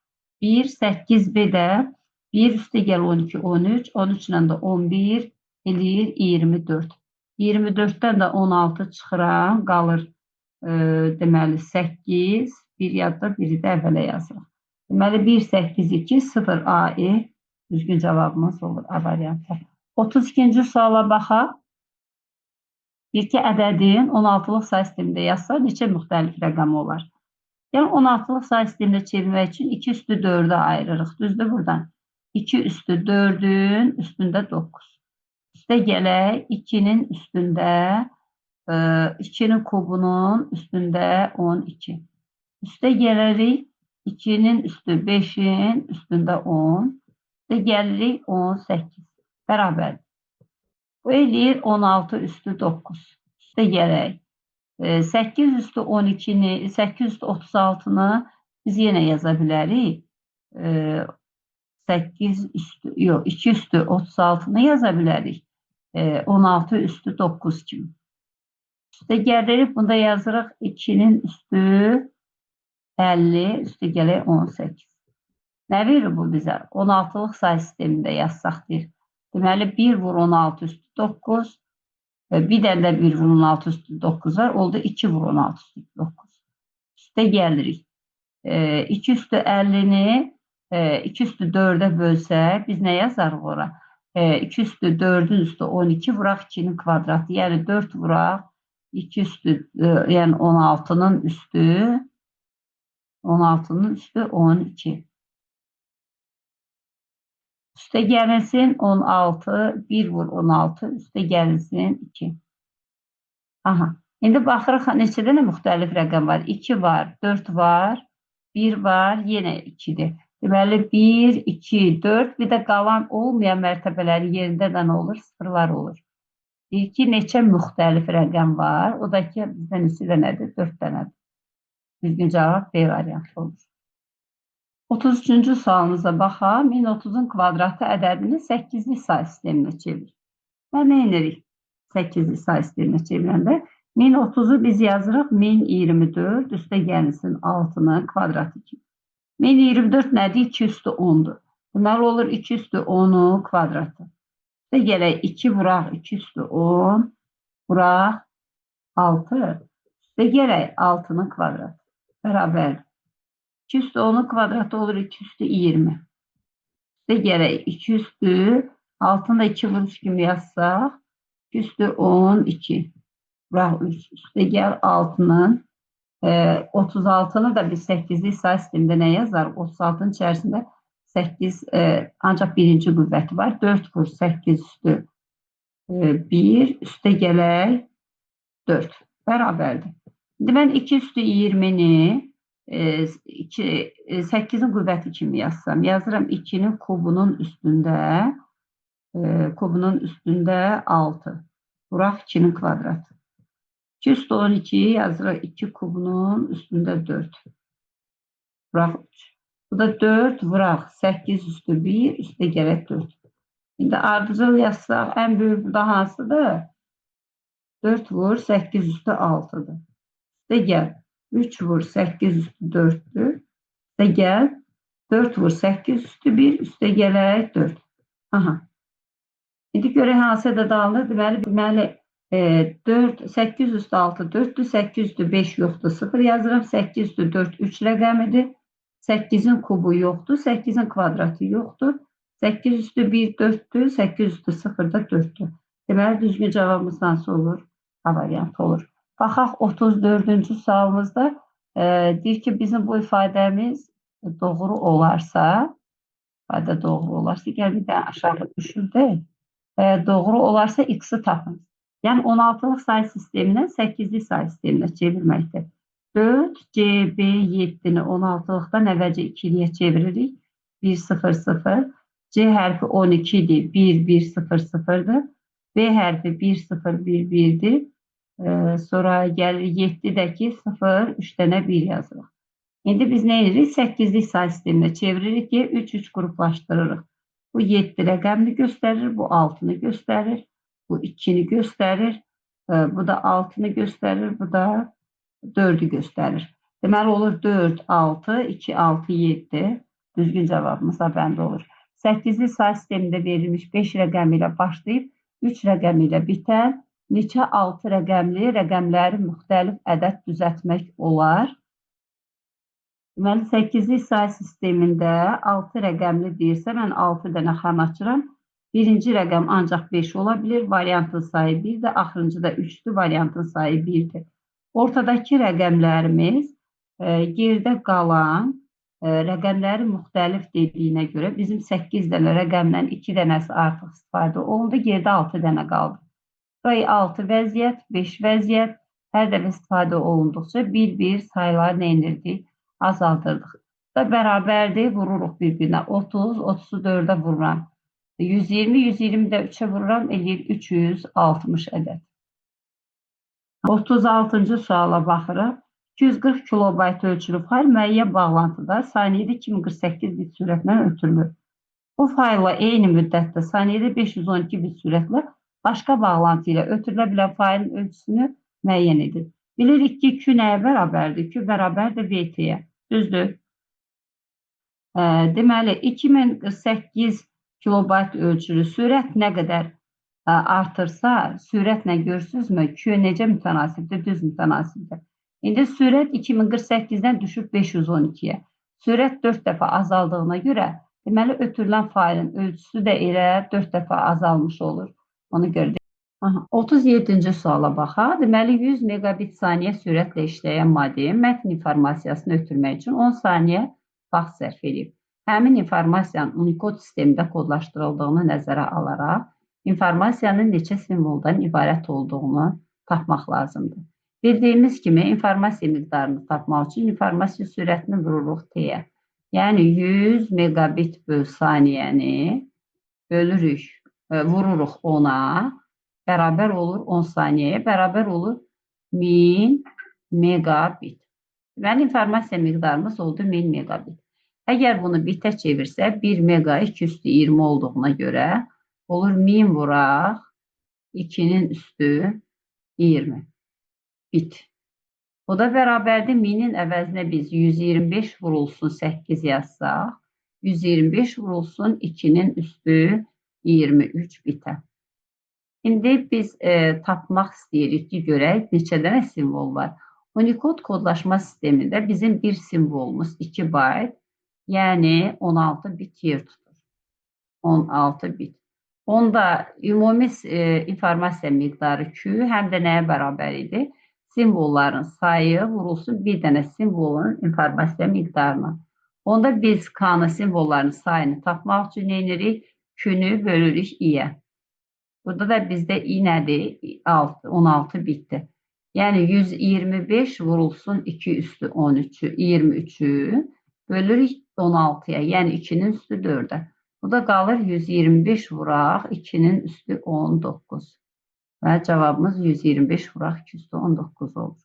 Speaker 1: 1, 8, B də 1 üstə gəl 12, 13, 13 ilə də 11 eləyir 24. 24-dən də 16 çıxıram, qalır deməli 8, bir yadda, biri də əvvələ yazırıq. Deməli 1, 8, 2, 0, A, E düzgün cavabımız olur A variantı. 32-ci suala baxaq. İki ədədin 16-lıq say sistemində yazsa neçə müxtəlif rəqəm olar? Yəni 16-lıq say sistemində çevirmək üçün 2 üstü 4-ə ayırırıq. Düzdür buradan? 2 üstü 4-ün üstündə 9. Üstə gələk 2-nin üstündə 2-nin kubunun üstündə 12. Üstə gələrik 2-nin üstü 5-in üstündə 10. Üstə gəlirik 18. Bərabər. Bu eləyir 16 üstü 9. Üstə gələk. 8 üstü 12-ni, 8 üstü 36-nı biz yenə yaza bilərik. 8 üstü, yox, 2 üstü 36-nı yaza bilərik. 16 üstü 9 kimi. Üstə gəlirik, bunda yazırıq 2-nin üstü 50, üstə gələk 18. Nə verir bu bizə? 16-lıq say sistemində yazsaq deyir. Deməli, 1 vur 16 üstü 9, bir dənə də 1 vur 16 üstü 9 var, oldu 2 vur 16 üstü 9. Üstə gəlirik. 2 üstü 50-ni 2 üstü 4-ə bölsək, biz nə yazarıq ora? 2 üstü 4-ün üstü 12 vuraq 2-nin kvadratı. Yəni 4 vuraq 2 üstü, yəni 16-nın üstü 16-nın üstü 12. Üstə gəlinsin 16, 1 vur 16, üstə gəlinsin 2. Aha. İndi baxırıq neçə dənə müxtəlif rəqəm var? 2 var, 4 var, 1 var, yenə 2-dir. Deməli 1, 2, 4, bir də qalan olmayan mərtəbələrin yerində də nə olur? Sıfırlar olur. Deyir ki, neçə müxtəlif rəqəm var? O da ki, bizdə neçə dənədir? 4 dənədir. Düzgün cavab B variantı olur. 33-cü sualımıza baxaq. 1030-un kvadratı ədədini 8-lik say sisteminə çevir. Və nə edirik 8-lik say sisteminə çevirəndə? 1030-u biz yazırıq 1024, üstə gəlinsin 6-nın kvadratı 2. 1024 nədir? 2 üstü 10-dur. Deməli olur 2 üstü 10-un kvadratı. Üstə gələk 2 vuraq 2 üstü 10, vuraq 6. Üstə gələk 6-nın kvadratı. Bərabər. 2 üstü 10'un kvadratı olur 2 üstü 20. Üstə gələk 2 üstü, altında 2 vuruş kimi yazsaq, 2 üstü 12. Vuraq 3. Üstə gəl 6-nın. 36-nı da biz 8-lik say sistemində nə yazarıq? 36-nın içərisində 8, ancaq birinci qüvvəti var. 4 vur 8 üstü 1, üstə gələk 4. Bərabərdir. İndi mən 2 üstü 20-ni 8-in qüvvəti kimi yazsam, yazıram 2-nin kubunun üstündə, 6. Vuraq 2-nin kvadratı. 2 üstü 12-yi yazırıq 2 kubunun üstündə 4. Vuraq 3. Bu da 4 vuraq 8 üstü 1, üstə gələk 4. İndi ardıcıl yazsaq, ən böyük burada hansıdır? 4 vur 8 üstü 6-dır. Üstə gəl 3 vur 8 üstü 4-dür. Üstə gəl 4 vur 8 üstü 1, üstə gələk 4. Aha. İndi görək hansı ədəd alınır. Deməli 4, 8 üstü 6 4-dür, 8 üstü 5 yoxdur, 0 yazıram. 8 üstü 4 3 rəqəmidir. 8-in kubu yoxdur, 8-in kvadratı yoxdur. 8 üstü 1 4-dür, 8 üstü 0 da 4-dür. Deməli, düzgün cavabımız hansı olur? A variantı olur. Baxaq 34-cü sualımızda deyir ki, bizim bu ifadəmiz doğru olarsa, ifadə doğru olarsa, gəl bir də aşağı düşürdük. Doğru olarsa x-i tapın. Yəni 16-lıq say sistemindən 8-lik say sisteminə çevirməkdir. 4, C, B, 7-ni 16-lıqdan əvvəlcə 2-liyə çeviririk. 1, 0, 0. C hərfi 12 idi, 1, 1, 0, 0-dır. B hərfi 1, 0, 1, 1-dir. Sonra gəlir 7-dəki 0, 3 dənə 1 yazırıq. İndi biz nə edirik? 8-lik say sisteminə çeviririk ki, 3-3 qruplaşdırırıq. Bu 7 rəqəmini göstərir, bu 6-nı göstərir, bu 2-ni göstərir, bu da 6-nı göstərir, bu da 4-ü göstərir. Deməli, olur 4, 6, 2, 6, 7. Düzgün cavabımız A bəndi olur. 8-li say sistemində verilmiş 5 rəqəmi ilə başlayıb 3 rəqəmi ilə bitən neçə 6 rəqəmli rəqəmləri müxtəlif ədəd düzəltmək olar? Deməli, 8-li say sistemində 6 rəqəmli deyirsə, mən 6 dənə xana açıram. Birinci rəqəm ancaq 5 ola bilir, variantın sayı 1-dir, axırıncı da 3-dür, variantın sayı 1-dir. Ortadakı rəqəmlərimiz geridə qalan rəqəmləri müxtəlif dediyinə görə bizim 8 dənə rəqəmdən 2 dənəsi artıq istifadə olundu, geridə 6 dənə qaldı. Burayı 6 vəziyyət, 5 vəziyyət, hər dəfə istifadə olunduqca bir-bir sayları nə edirdik? Azaldırdıq. Da bərabərdir, vururuq bir-birinə. 30, 30-u 4-ə vururam. 120, 120 də 3-ə vururam, eləyir 360 ədəd. 36-cı suala baxırıq. 240 kilobayt ölçülü fayl müəyyən bağlantıda saniyədə 2048 bit sürətlə ötürülür. Bu fayla eyni müddətdə saniyədə 512 bit sürətlə başqa bağlantı ilə ötürülə bilən faylın ölçüsünü müəyyən edir. Bilirik ki, Q nəyə bərabərdir? Q bərabərdir VT-yə. Düzdür. Deməli, 2048 kilobayt ölçülü sürət nə qədər artırsa, sürətlə görürsünüzmü? Q necə mütənasibdir? Düz mütənasibdir. İndi sürət 2048-dən düşüb 512-yə. Sürət 4 dəfə azaldığına görə, deməli, ötürülən faylın ölçüsü də elə 4 dəfə azalmış olur. Ona görə. Aha, 37-ci suala baxaq. Deməli, 100 megabit saniyə sürətlə işləyən modem mətn informasiyasını ötürmək üçün 10 saniyə vaxt sərf edib. Həmin informasiyanın Unicode sistemində kodlaşdırıldığını nəzərə alaraq, informasiyanın neçə simvoldan ibarət olduğunu tapmaq lazımdır. Bildiyimiz kimi, informasiya miqdarını tapmaq üçün informasiya sürətini vururuq T-yə. Yəni, 100 megabit böl saniyəni bölürük, vururuq 10-a, bərabər olur 10 saniyəyə, bərabər olur 1000 megabit. Deməli, informasiya miqdarımız oldu 1000 megabit. Əgər bunu bitə çevirsək, 1 mega 220 olduğuna görə olur 1000 vuraq 2-nin üstü 20 bit. O da bərabərdir 1000-in əvəzinə biz 125 vurulsun 8 yazsaq, 125 vurulsun 2-nin üstü 23 bitə. İndi biz tapmaq istəyirik ki, görək neçə dənə simvol var. Unicode kodlaşma sistemində bizim bir simvolumuz 2 bayt, yəni 16 bit yer tutur. 16 bit. Onda ümumi informasiya miqdarı Q həm də nəyə bərabər idi? Simvolların sayı vurulsun bir dənə simvolun informasiya miqdarına. Onda biz K-nı simvolların sayını tapmaq üçün nə edirik? Q-nü bölürük I-yə. Burada da bizdə I nədir? 16 bitdir. Yəni 125 vurulsun 2 üstü 13-ü, 23-ü bölürük 16-ya, yəni 2-nin üstü 4-ə. Bu da qalır 125 vuraq 2-nin üstü 19. Və cavabımız 125 vuraq 2 üstü 19 olur.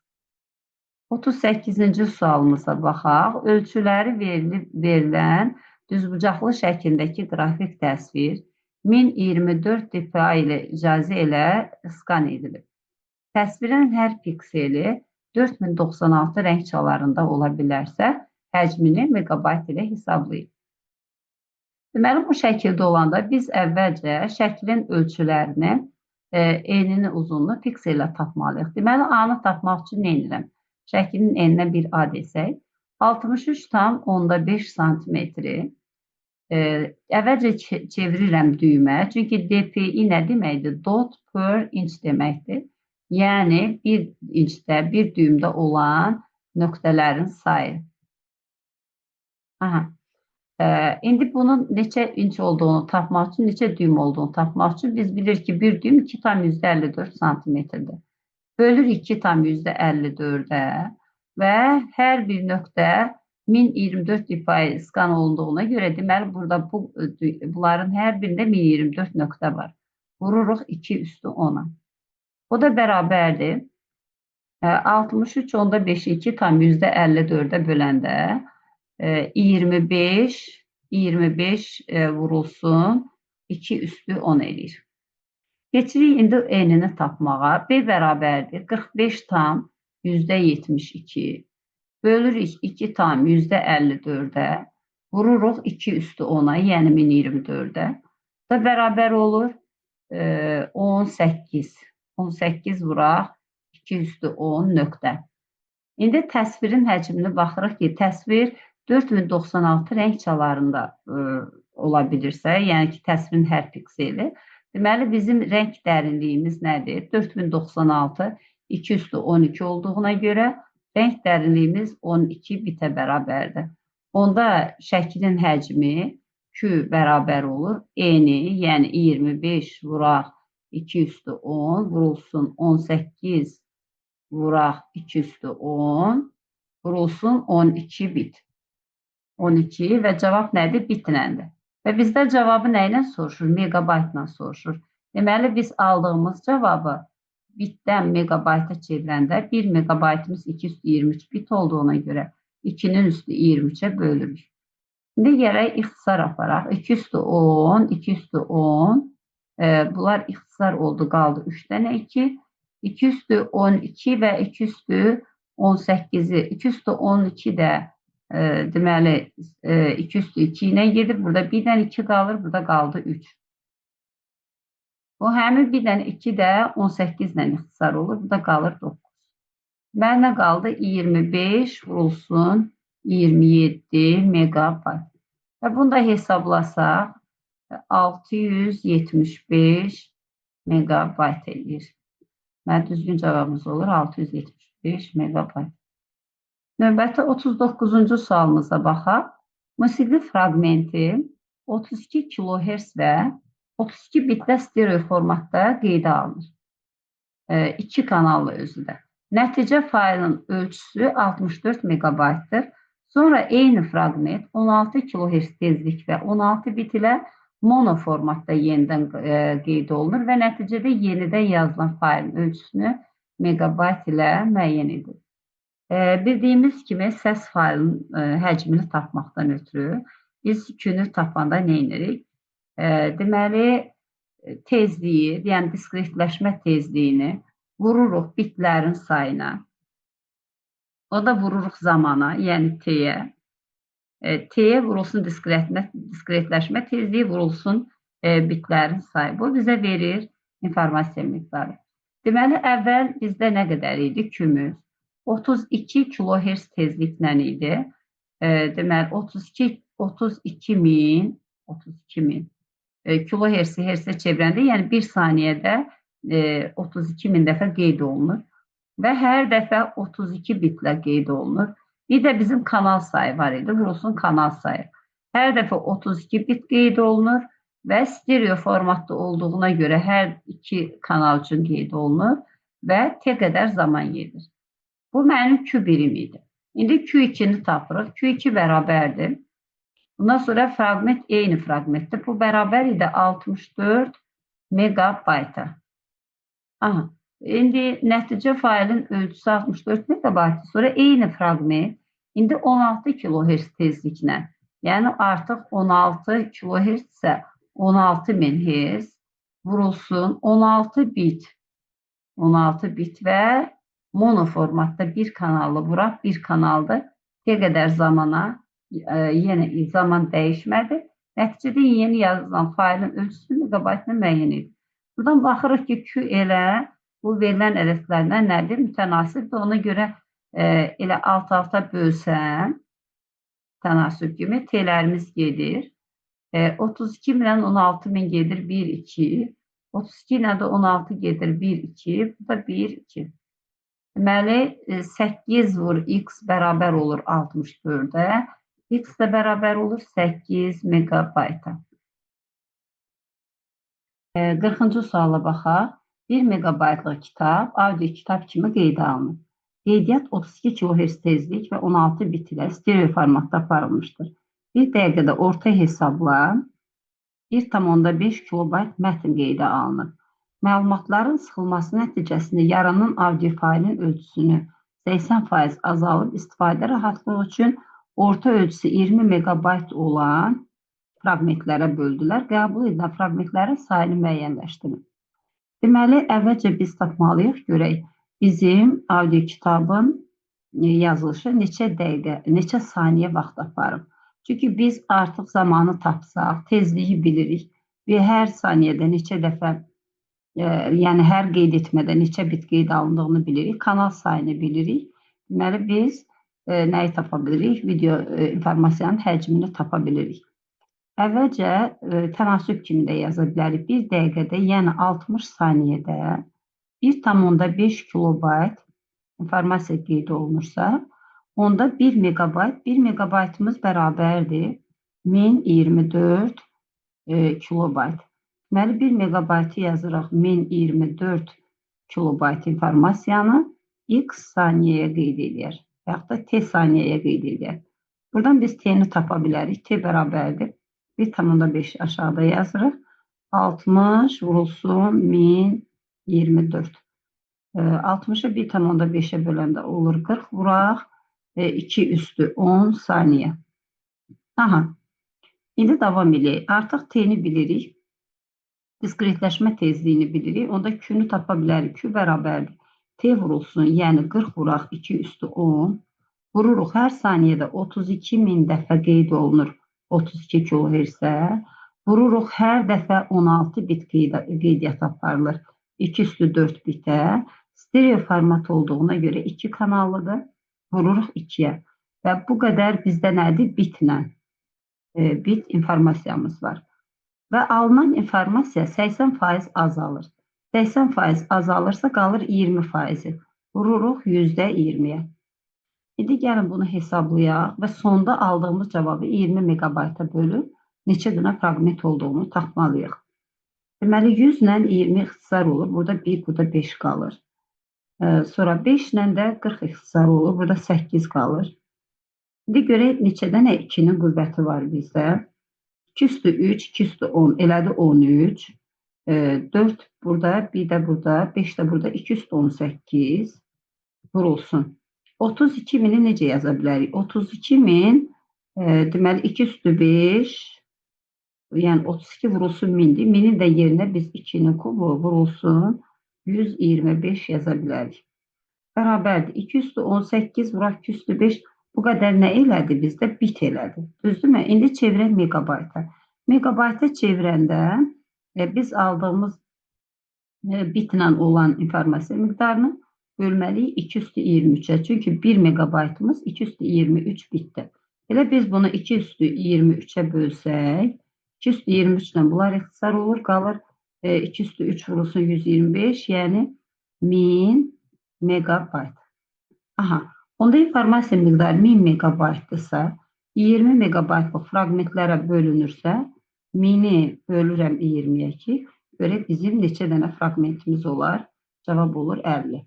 Speaker 1: 38-ci sualımıza baxaq. Ölçüləri verilən düzbucaqlı şəklindəki qrafik təsvir 1024 dpi ilə icazə ilə skan edilib. Təsvirin hər pikseli 4096 rəng çalarında ola bilərsə, həcmini meqabayt ilə hesablayın. Deməli, bu şəkildə olanda biz əvvəlcə şəklin ölçülərini, enini, uzunluğunu piksellə tapmalıyıq. Deməli, A-nı tapmaq üçün nə edirəm? Şəklin eninə bir A desək, 63,5 santimetri. Əvvəlcə çevirirəm düymə, çünki DPI nə deməkdir? Dot per inch deməkdir. Yəni, bir inçdə, bir düyümdə olan nöqtələrin sayı. Aha. İndi bunun neçə inç olduğunu tapmaq üçün, neçə düyüm olduğunu tapmaq üçün biz bilirik ki, bir düyüm 2,54 santimetrdir. Bölürük 2,54-ə və hər bir nöqtə 1024 dpi skan olunduğuna görə, deməli, burada bunların hər birində 1024 nöqtə var. Vururuq 2 üstü 10-a. O da bərabərdir. 63,5-i 2,54-ə böləndə 25 vurulsun 2 üstü 10 eləyir. Keçirik indi enini tapmağa. B bərabərdir 45,72 bölürük 2,54-ə, vururuq 2 üstü 10-a, yəni 1024-ə. Da bərabər olur 18. 18 vuraq 2 üstü 10 nöqtə. İndi təsvirin həcminə baxırıq ki, təsvir 4096 rəng çalarında ola bilirsə, yəni ki, təsvirin hər pikseli. Deməli, bizim rəng dərinliyimiz nədir? 4096 2 üstü 12 olduğuna görə rəng dərinliyimiz 12 bitə bərabərdir. Onda şəklin həcmi Q bərabər olur. Eni, yəni 25 vuraq 2 üstü 10 vurulsun 18 vuraq 2 üstü 10 vurulsun 12 bit. 12 və cavab nədir? Bitnəndir. Və bizdə cavabı nə ilə soruşur? Meqabaytla soruşur. Deməli, biz aldığımız cavabı bitdən meqabayta çevirəndə 1 meqabaytımız 2 üstü 23 bit olduğuna görə 2-nin üstü 23-ə bölürük. İndi gərək ixtisar aparaq. 2 üstü 10, 2 üstü 10. Bunlar ixtisar oldu, qaldı 3 dənə 2. 2 üstü 12 və 2 üstü 18-i. 2 üstü 12 də deməli 2 üstü 2 ilə gedir. Burada bir dənə 2 qalır, burada qaldı 3. Bu həmin bir dənə 2 də 18 ilə ixtisar olur. Burada qalır 9. Mənə nə qaldı? 25 vurulsun 27 megabayt. Və bunu da hesablasaq 675 megabayt eləyir. Mən düzgün cavabımız olur 675 megabayt. Növbəti 39-cu sualımıza baxaq. Musiqi fraqmenti 32 kHz və 32 bitdə stereo formatda qeydə alınır. 2 kanallı özü də. Nəticə faylın ölçüsü 64 megabaytdır. Sonra eyni fraqment 16 kHz tezlik və 16 bit ilə mono formatda yenidən qeyd olunur və nəticədə yenidən yazılan faylın ölçüsünü megabayt ilə müəyyən edir. Bildiyimiz kimi səs faylının həcmini tapmaqdan ötürü biz Q-nü tapanda nə edirik? Deməli, tezliyi, yəni diskretləşmə tezliyini vururuq bitlərin sayına. O da vururuq zamana, yəni T-yə. T-yə vurulsun diskretləşmə tezliyi, vurulsun bitlərin sayı. Bu bizə verir informasiya miqdarı. Deməli, əvvəl bizdə nə qədər idi Q-müz? 32 kHz tezliklə idi. Deməli, 32 min Kilohertzi hertzə çevirəndə, yəni 1 saniyədə 32 min dəfə qeyd olunur və hər dəfə 32 bitlə qeyd olunur. Bir də bizim kanal sayı var idi, vurulsun kanal sayı. Hər dəfə 32 bit qeyd olunur və stereo formatda olduğuna görə hər iki kanal üçün qeyd olunur və T qədər zaman gedir. Bu mənim Q1-im idi. İndi Q2-ni tapırıq. Q2 bərabərdir. Bundan sonra fraqment eyni fraqmentdir. Bu bərabər idi 64 megabayta. Aha. İndi nəticə faylın ölçüsü 64 megabaytdır. Sonra eyni fraqment indi 16 kilohertz tezliklə. Yəni artıq 16 kilohertz isə 16.000 hertz vurulsun 16 bit. 16 bit və mono formatda bir kanallı vuraq bir kanalda T qədər zamana yenə zaman dəyişmədi. Nəticədə yeni yazılan faylın ölçüsü megabaytla müəyyən edir. Buradan baxırıq ki, Q elə bu verilən ədədlərdən nədir? Mütənasibdir. Ona görə elə alt-alta bölsəm, tənasüb kimi T-lərimiz gedir. 32 ilə 16 min gedir 1, 2. 32 ilə də 16 gedir 1, 2. Bu da 1, 2. Deməli, 8 vur x bərabər olur 64-ə. X də bərabər olur 8 megabayta. 40-cı suala baxaq. 1 megabaytlıq kitab audio kitab kimi qeydə alınır. Qeydiyyat 32 kHz tezlik və 16 bit ilə stereo formatda aparılmışdır. Bir dəqiqədə orta hesabla 1,5 kilobayt mətn qeydə alınır. Məlumatların sıxılması nəticəsində yaranan audio faylın ölçüsünü 80% azalıb istifadə rahatlığı üçün orta ölçüsü 20 megabayt olan fraqmentlərə böldülər. Qəbul edilən fraqmentlərin sayını müəyyənləşdirin. Deməli, əvvəlcə biz tapmalıyıq, görək bizim audio kitabın yazılışı neçə dəqiqə, neçə saniyə vaxt aparıb. Çünki biz artıq zamanı tapsaq, tezliyi bilirik və hər saniyədə neçə dəfə, yəni hər qeyd etmədə neçə bit qeyd alındığını bilirik, kanal sayını bilirik. Deməli, biz nəyi tapa bilirik? Video informasiyanın həcmini tapa bilirik. Əvvəlcə tənasüb kimi də yaza bilərik. Bir dəqiqədə, yəni 60 saniyədə 1,5 kilobayt informasiya qeyd olunursa, onda 1 megabayt, 1 megabaytımız bərabərdir 1024 kilobayt. Deməli, 1 megabaytı yazırıq 1024 kilobayt informasiyanı x saniyəyə qeyd eləyər və yaxud da t saniyəyə qeyd eləyər. Buradan biz t-ni tapa bilərik. T bərabərdir 1,5 aşağıda yazırıq. 60 vurulsun 1024. 60-ı 1,5-ə böləndə olur 40 vuraq. 2 üstü 10 saniyə. Aha. İndi davam eləyək. Artıq T-ni bilirik. Diskretləşmə tezliyini bilirik. Onda Q-nü tapa bilərik. Q bərabərdir. T vurulsun, yəni 40 vuraq 2 üstü 10. Vururuq hər saniyədə 32 min dəfə qeyd olunur 32 kHz-ə. Vururuq hər dəfə 16 bit qeydiyyat aparılır. 2 üstü 4 bitə. Stereo format olduğuna görə 2 kanallıdır. Vururuq 2-yə. Və bu qədər bizdə nədir? Bitlə. Bit informasiyamız var. Və alınan informasiya 80% azalır. 80% azalırsa qalır 20%-i. Vururuq %20-yə. İndi gəlin bunu hesablayaq və sonda aldığımız cavabı 20 megabayta bölüb neçə dənə fraqment olduğunu tapmalıyıq. Deməli, 100 ilə 20 ixtisar olur. Burada 1, burada 5 qalır. Sonra 5 ilə də 40 ixtisar olur. Burada 8 qalır. İndi görək neçə dənə 2-nin qüvvəti var bizdə. 2 üstü 3, 2 üstü 10, elədi 13. 4 burada, 1 də burada, 5 də burada, 2 üstü 18 vurulsun. 32 mini necə yaza bilərik? 32 min, deməli 2 üstü 5, yəni 32 vurulsun 1000-dir. 1000-in də yerinə biz 2-nin kubu vurulsun 125 yaza bilərik. Bərabərdir. 2 üstü 18 vuraq 2 üstü 5. Bu qədər nə elədi bizdə? Bit elədi. Düzdürmü? İndi çevirək megabayta. Megabayta çevirəndə biz aldığımız bitlə olan informasiya miqdarını bölməliyik 2 üstü 23-ə. Çünki 1 megabaytımız 2 üstü 23 bitdir. Elə biz bunu 2 üstü 23-ə bölsək, 2 üstü 23 ilə bunlar ixtisar olur, qalır 2 üstü 3 vurulsun 125, yəni 1000 megabayt. Aha, onda informasiya miqdarı 1000 megabaytdırsa, 20 megabaytlıq fraqmentlərə bölünürsə, 1000-i bölürəm 20-yə ki, görək bizim neçə dənə fraqmentimiz olar? Cavab olur 50.